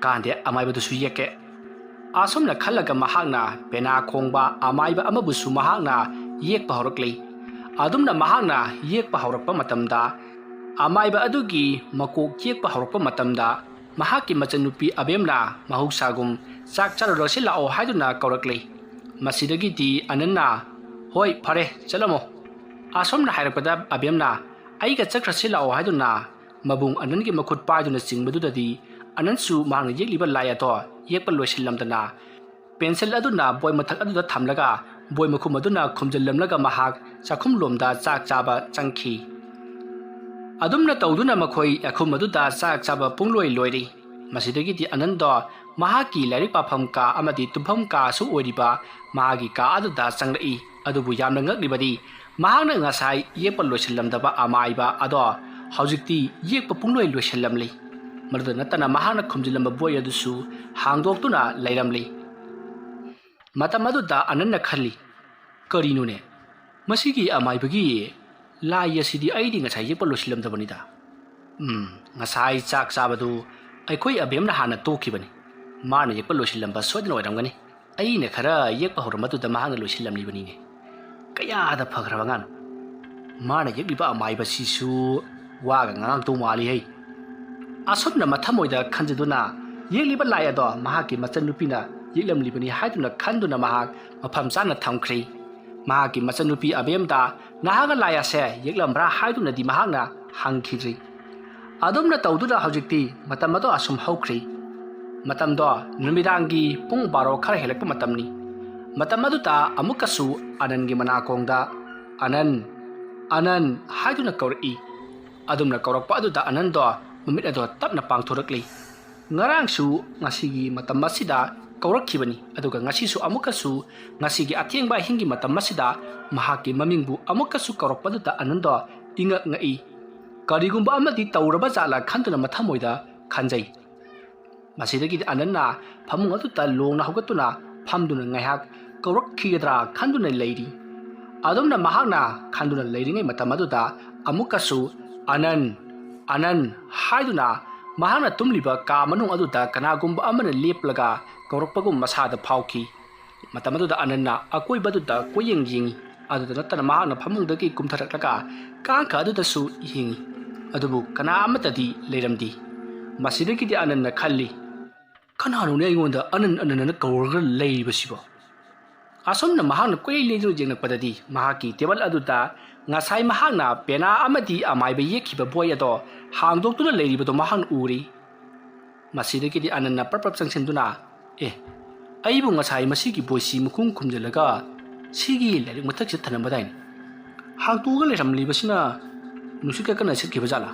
ꯀꯥꯟꯗꯦ, ꯑꯃꯥꯏꯕꯗꯨꯁꯨ ꯌꯦꯛꯀꯦ꯫" ꯑꯁꯨꯝꯅ ꯈꯜꯂꯒ ꯃꯍꯥꯛꯅ ꯄꯦꯅꯥ ꯈꯣꯡꯕ ꯑꯃꯥꯏꯕ ꯑꯃꯕꯨꯁꯨ ꯃꯍꯥꯛꯅ ꯌꯦꯛꯄ ꯍꯧꯔꯛꯂꯤ꯫ ꯑꯗꯨꯝꯅ ꯃꯍꯥꯛꯅ ꯌꯦꯛꯄ ꯍꯧꯔꯛꯄ ꯃꯇꯝꯗ, ꯑꯃꯥꯏꯕ ꯑꯗꯨꯒꯤ ꯃꯀꯣꯛ ꯌꯦꯛꯄ ꯍꯧꯔꯛꯄ ꯃꯇꯝꯗ, ꯃꯍꯥꯛꯀꯤ ꯃꯆꯟꯅꯨꯄꯤ ꯑꯕꯦꯝꯅ ꯃꯍꯧꯁꯥꯒꯨꯝ ꯆꯥꯛ ꯆꯥꯔꯨꯔꯁꯤ ꯂꯥꯛꯑꯣ ꯍꯥꯏꯗꯨꯅ ꯀꯧꯔꯛꯂꯤ꯫ ꯃꯁꯤꯗꯒꯤꯗꯤ ꯑꯅꯟꯅ, "ꯍꯣꯏ, ꯐꯔꯦ, ꯆꯠꯂꯝꯃꯣ꯫" ꯑꯁꯨꯝꯅ ꯍꯥꯏꯔꯛꯄꯗ ꯑꯕꯦꯝꯅ, "ꯑꯩꯒ ꯆꯠꯈ꯭ꯔꯁꯤ ꯂꯥꯛꯑꯣ" ꯍꯥꯏꯗꯨꯅ ꯃꯕꯨꯡ ꯑꯅꯟꯒꯤ ꯃꯈꯨꯠ ꯄꯥꯏꯗꯨꯅ ꯆꯤꯡꯕꯗꯨꯗꯗꯤ ꯑꯅꯟꯁꯨ ꯃꯍꯥꯛꯅ ꯌꯦꯛꯂꯤꯕ ꯂꯥꯏ ꯑꯗꯣ ꯌꯦꯛꯄ ꯂꯣꯏꯁꯤꯜꯂꯝꯗꯅ ꯄꯦꯟꯁꯤꯜ ꯑꯗꯨꯅ ꯕꯣꯏ ꯃꯊꯛ ꯑꯗꯨꯗ ꯊꯝꯂꯒ ꯕꯣꯏ ꯃꯈꯨꯝ ꯑꯗꯨꯅ ꯈꯨꯝꯖꯤꯜꯂꯝꯂꯒ ꯃꯍꯥꯛ ꯆꯥꯛꯈꯨꯝꯂꯣꯝꯗ ꯆꯥꯛ ꯆꯥꯕ ꯆꯪꯈꯤ꯫ ꯑꯗꯨꯝꯅ ꯇꯧꯗꯨꯅ ꯃꯈꯣꯏ ꯆꯥꯛꯈꯨꯝ ꯑꯗꯨꯗ ꯆꯥꯛ ꯆꯥꯕ ꯄꯨꯡꯂꯣꯏ ꯂꯣꯏꯔꯤ꯫ ꯃꯁꯤꯗꯒꯤꯗꯤ ꯑꯅꯟꯗꯣ ꯃꯍꯥꯛꯀꯤ ꯂꯥꯏꯔꯤꯛ ꯄꯥꯐꯝ ꯀꯥ ꯑꯃꯗꯤ ꯇꯨꯝꯐꯝ ꯀꯥꯁꯨ ꯑꯣꯏꯔꯤꯕ ꯃꯍꯥꯛꯀꯤ ꯀꯥ ꯑꯗꯨꯗ ꯆꯪꯂꯛꯏ꯫ ꯑꯗꯨꯕꯨ ꯌꯥꯝꯅ ꯉꯛꯂꯤꯕꯗꯤ ꯃꯍꯥꯛꯅ ꯉꯁꯥꯏ ꯌꯦꯛꯄ ꯂꯣꯏꯁꯤꯜꯂꯝꯗꯕ ꯑꯃꯥꯏꯕ ꯑꯗꯣ ꯍꯧꯖꯤꯛꯇꯤ ꯌꯦꯛꯄ ꯄꯨꯡꯂꯣꯏ ꯂꯣꯏꯁꯤꯜꯂꯝꯂꯤ꯫ ꯃꯗꯨꯗ ꯅꯠꯇꯅ ꯃꯍꯥꯛꯅ ꯈꯨꯝꯖꯤꯜꯂꯝꯕ ꯕꯣꯏ ꯑꯗꯨꯁꯨ ꯍꯥꯡꯗꯣꯛꯇꯨꯅ ꯂꯩꯔꯝꯂꯤ꯫ ꯃꯇꯝ ꯑꯗꯨꯗ ꯑꯅꯟꯅ ꯈꯜꯂꯤ, "ꯀꯔꯤꯅꯣꯅꯦ? ꯃꯁꯤꯒꯤ ꯑꯃꯥꯏꯕꯒꯤ ꯂꯥꯏ ꯑꯁꯤꯗꯤ ꯑꯩꯗꯤ ꯉꯁꯥꯏ ꯌꯦꯛꯄ ꯂꯣꯏꯁꯤꯜꯂꯝꯗꯕꯅꯤꯗ꯫ ꯎꯝ, ꯉꯁꯥꯏ ꯆꯥꯛ ꯆꯥꯕꯗꯨ ꯑꯩꯈꯣꯏ ꯑꯕꯦꯝꯅ ꯍꯥꯟꯅ ꯇꯣꯛꯈꯤꯕꯅꯤ꯫ ꯃꯥꯅ ꯌꯦꯛꯄ ꯂꯣꯏꯁꯤꯜꯂꯝꯕ ꯁꯣꯏꯗꯅ ꯑꯣꯏꯔꯝꯒꯅꯤ꯫ ꯑꯩꯅ ꯈꯔ ꯌꯦꯛꯄ ꯍꯧꯔꯝꯕꯗꯨꯗ ꯃꯍꯥꯛꯅ ꯂꯣꯏꯁꯤꯜꯂꯝꯂꯤꯕꯅꯤꯅꯦ꯫ ꯀꯌꯥꯗ ꯐꯈ꯭ꯔꯕ ꯑꯉꯥꯡꯅꯣ! ꯃꯥꯅ ꯌꯦꯛꯂꯤꯕ ꯑꯃꯥꯏꯕꯁꯤꯁꯨ ꯋꯥꯒ ꯉꯥꯡꯉꯛꯇꯧ ꯃꯥꯜꯂꯤꯍꯩ꯫" ꯑꯁꯨꯝꯅ ꯃꯊꯃꯣꯏꯗ ꯈꯟꯖꯗꯨꯅ ꯌꯦꯛꯂꯤꯕ ꯂꯥꯏ ꯑꯗꯣ ꯃꯍꯥꯛꯀꯤ ꯃꯆꯟꯅꯨꯄꯤꯅ ꯌꯦꯛꯂꯝꯂꯤꯕꯅꯤ ꯍꯥꯏꯗꯨꯅ ꯈꯟꯗꯨꯅ ꯃꯍꯥꯛ ꯃꯐꯝ ꯆꯥꯅ ꯊꯝꯈ꯭ꯔꯦ꯫ ꯃꯍꯥꯛꯀꯤ ꯃꯆꯟꯅꯨꯄꯤ ꯑꯕꯦꯝꯗ ꯅꯍꯥꯛꯅ ꯂꯥꯏ ꯑꯁꯦ ꯌꯦꯛꯂꯝꯕ꯭ꯔꯥ ꯍꯥꯏꯗꯨꯅꯗꯤ ꯃꯍꯥꯛꯅ ꯍꯪꯈꯤꯗ꯭ꯔꯤ꯫ ꯑꯗꯨꯝꯅ ꯇꯧꯗꯨꯅ ꯍꯧꯖꯤꯛꯇꯤ ꯃꯇꯝ ꯑꯗꯣ ꯑꯁꯨꯝ ꯍꯧꯈ꯭ꯔꯦ꯫ ꯃꯇꯝꯗꯣ ꯅꯨꯃꯤꯗꯥꯡꯒꯤ ꯄꯨꯡ ꯕꯥꯔꯣ ꯈꯔ ꯍꯦꯜꯂꯛꯄ ꯃꯇꯝꯅꯤ꯫ ꯃꯇꯝ ꯑꯗꯨꯗ ꯑꯃꯨꯛꯀꯁꯨ ꯑꯅꯟꯒꯤ ꯃꯅꯥꯀꯣꯡꯗ "ꯑꯅꯟ, ꯑꯅꯟ" ꯍꯥꯏꯗꯨꯅ ꯀꯧꯔꯛꯏ꯫ ꯑꯗꯨꯝꯅ ꯀꯧꯔꯛꯄ ꯑꯗꯨꯗ ꯑꯅꯟꯗꯣ ꯃꯃꯤꯠ ꯑꯗꯣ ꯇꯞꯅ ꯄꯥꯡꯊꯣꯔꯛꯂꯤ꯫ ꯉꯔꯥꯡꯁꯨ ꯉꯁꯤꯒꯤ ꯃꯇꯝ ꯑꯁꯤꯗ ꯀꯧꯔꯛꯈꯤꯕꯅꯤ, ꯑꯗꯨꯒ ꯉꯁꯤꯁꯨ ꯑꯃꯨꯛꯀꯁꯨ ꯉꯁꯤꯒꯤ ꯑꯊꯦꯡꯕ ꯑꯍꯤꯡꯒꯤ ꯃꯇꯝ ꯑꯁꯤꯗ ꯃꯍꯥꯛꯀꯤ ꯃꯃꯤꯡꯕꯨ ꯑꯃꯨꯛꯀꯁꯨ ꯀꯧꯔꯛꯄꯗꯨꯗ ꯑꯅꯟꯗꯣ ꯏꯉꯛ ꯉꯛꯏ꯫ ꯀꯔꯤꯒꯨꯝꯕ ꯑꯃꯗꯤ ꯇꯧꯔꯕ ꯖꯥꯠꯂ ꯈꯟꯗꯨꯅ ꯃꯊꯃꯣꯏꯗ ꯈꯟꯖꯩ꯫ ꯃꯁꯤꯗꯒꯤꯗꯤ ꯑꯅꯟꯅ ꯐꯃꯨꯡ ꯑꯗꯨꯗ ꯂꯣꯡꯅ ꯍꯧꯒꯠꯇꯨꯅ ꯐꯝꯗꯨꯅ ꯉꯥꯏꯍꯥꯛ ꯀꯧꯔꯛꯈꯤꯒꯗ꯭ꯔꯥ ꯈꯟꯗꯨꯅ ꯂꯩꯔꯤ꯫ ꯑꯗꯨꯝꯅ ꯃꯍꯥꯛꯅ ꯈꯟꯗꯨꯅ ꯂꯩꯔꯤꯉꯩ ꯃꯇꯝ ꯑꯗꯨꯗ ꯑꯃꯨꯛꯀꯁꯨ "ꯑꯅꯟ, ꯑꯅꯟ" ꯍꯥꯏꯗꯨꯅ ꯃꯍꯥꯛꯅ ꯇꯨꯝꯂꯤꯕ ꯀꯥ ꯃꯅꯨꯡ ꯑꯗꯨꯗ ꯀꯅꯥꯒꯨꯝꯕ ꯑꯃꯅ ꯂꯦꯞꯂꯒ ꯀꯧꯔꯛꯄꯒꯨꯝ ꯃꯁꯥꯗ ꯐꯥꯎꯈꯤ꯫ ꯃꯇꯝ ꯑꯗꯨꯗ ꯑꯅꯟꯅ ꯑꯀꯣꯏꯕꯗꯨꯗ ꯀꯣꯏꯌꯦꯡ ꯌꯦꯡꯉꯤ꯫ ꯑꯗꯨꯗ ꯅꯠꯇꯅ ꯃꯍꯥꯛꯅ ꯐꯃꯨꯡꯗꯒꯤ ꯀꯨꯝꯊꯔꯛꯂꯒ ꯀꯥꯡꯈ ꯑꯗꯨꯗꯁꯨ ꯌꯦꯡꯉꯤ꯫ ꯑꯗꯨꯕꯨ ꯀꯅꯥ ꯑꯃꯠꯇꯗꯤ ꯂꯩꯔꯝꯗꯦ꯫ ꯃꯁꯤꯗꯒꯤꯗꯤ ꯑꯅꯟꯅ ꯈꯜꯂꯤ, "ꯀꯅꯥꯅꯣꯅꯦ ꯑꯩꯉꯣꯟꯗ ꯑꯅꯟ ꯑꯅꯟ ꯑꯅ ꯀꯧꯔꯒ ꯂꯩꯔꯤꯕꯁꯤꯕꯣ?" ꯑꯁꯨꯝꯅ ꯃꯍꯥꯛꯅ ꯀꯣꯏꯂꯩ ꯂꯩꯗꯨꯅ ꯌꯦꯡꯂꯛꯄꯗꯗꯤ ꯃꯍꯥꯛꯀꯤ ꯇꯦꯕꯜ ꯑꯗꯨꯗ ꯉꯁꯥꯏ ꯃꯍꯥꯛꯅ ꯄꯦꯅꯥ ꯑꯃꯗꯤ ꯑꯃꯥꯏꯕ ꯌꯦꯛꯈꯤꯕ ꯕꯣꯏ ꯑꯗꯣ ꯍꯥꯡꯗꯣꯛꯇꯨꯅ ꯂꯩꯔꯤꯕꯗꯣ ꯃꯍꯥꯛꯅ ꯎꯔꯤ꯫ ꯃꯁꯤꯗꯒꯤꯗꯤ ꯑꯅꯟꯅ ꯄ꯭ꯔꯞ ꯄ꯭ꯔꯞ ꯆꯪꯁꯤꯟꯗꯨꯅ, "ꯑꯦ, ꯑꯩꯕꯨ ꯉꯁꯥꯏ ꯃꯁꯤꯒꯤ ꯕꯣꯏꯁꯤ ꯃꯈꯨꯝ ꯈꯨꯝꯖꯤꯜꯂꯒ ꯁꯤꯒꯤ ꯂꯥꯏꯔꯤꯛ ꯃꯊꯛꯁꯤꯗ ꯊꯅꯝꯕꯗꯥꯏꯅꯦ? ꯍꯥꯡꯇꯣꯛꯑꯒ ꯂꯩꯔꯝꯂꯤꯕꯁꯤꯅ ꯅꯨꯡꯁꯤꯠꯀ ꯀꯟꯅ ꯁꯤꯠꯈꯤꯕ ꯖꯥꯠꯂꯥ?"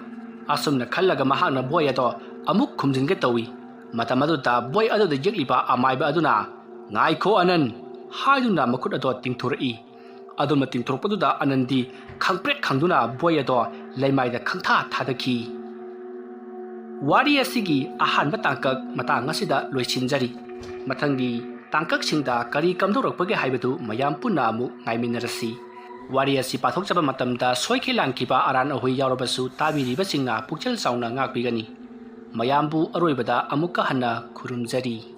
ꯑꯁꯨꯝꯅ ꯈꯜꯂꯒ ꯃꯍꯥꯛꯅ ꯕꯣꯏ ꯑꯗꯣ ꯑꯃꯨꯛ ꯈꯨꯝꯖꯤꯟꯒꯦ ꯇꯧꯏ꯫ ꯃꯇꯝ ꯑꯗꯨꯗ ꯕꯣꯏ ꯑꯗꯨꯗ ꯌꯦꯛꯂꯤꯕ ꯑꯃꯥꯏꯕ ꯑꯗꯨꯅ, "ꯉꯥꯏꯈꯣ ꯑꯅꯟ" ꯍꯥꯏꯗꯨꯅ ꯃꯈꯨꯠ ꯑꯗꯣ ꯇꯤꯡꯊꯣꯔꯛꯏ꯫ ꯑꯗꯨꯝꯅ ꯇꯤꯡꯊꯣꯔꯛꯄꯗꯨꯗ ꯑꯅꯟꯗꯤ ꯈꯪꯄ꯭ꯔꯦꯛ ꯈꯪꯗꯨꯅ ꯕꯣꯏ ꯑꯗꯣ ꯂꯩꯃꯥꯏꯗ ꯈꯪꯊꯥ ꯊꯥꯗꯈꯤ꯫ ꯋꯥꯔꯤ ꯑꯁꯤꯒꯤ ꯑꯍꯥꯟꯕ ꯇꯥꯡꯀꯛ ꯃꯇꯥꯡ ꯑꯁꯤꯗ ꯂꯣꯏꯁꯤꯟꯖꯔꯤ꯫ ꯃꯊꯪꯒꯤ ꯇꯥꯡꯀꯛꯁꯤꯡꯗ ꯀꯔꯤ ꯀꯝꯗꯧꯔꯛꯄꯒꯦ ꯍꯥꯏꯕꯗꯨ ꯃꯌꯥꯝ ꯄꯨꯟꯅ ꯑꯃꯨꯛ ꯉꯥꯏꯃꯤꯟꯅꯔꯁꯤ꯫ ꯋꯥꯔꯤ ꯑꯁꯤ ꯄꯥꯊꯣꯛꯆꯕ ꯃꯇꯝꯗ ꯁꯣꯏꯈꯤ ꯂꯥꯟꯈꯤꯕ ꯑꯔꯥꯟ ꯑꯍꯣꯏ ꯌꯥꯎꯔꯕꯁꯨ ꯇꯥꯕꯤꯔꯤꯕꯁꯤꯡꯅ ꯄꯨꯛꯆꯦꯜ ꯆꯥꯎꯅ ꯉꯥꯛꯄꯤꯒꯅꯤ꯫ ꯃꯌꯥꯝꯕꯨ ꯑꯔꯣꯏꯕꯗ ꯑꯃꯨꯛꯀ ꯍꯟꯅ ꯈꯨꯔꯨꯝꯖꯔꯤ꯫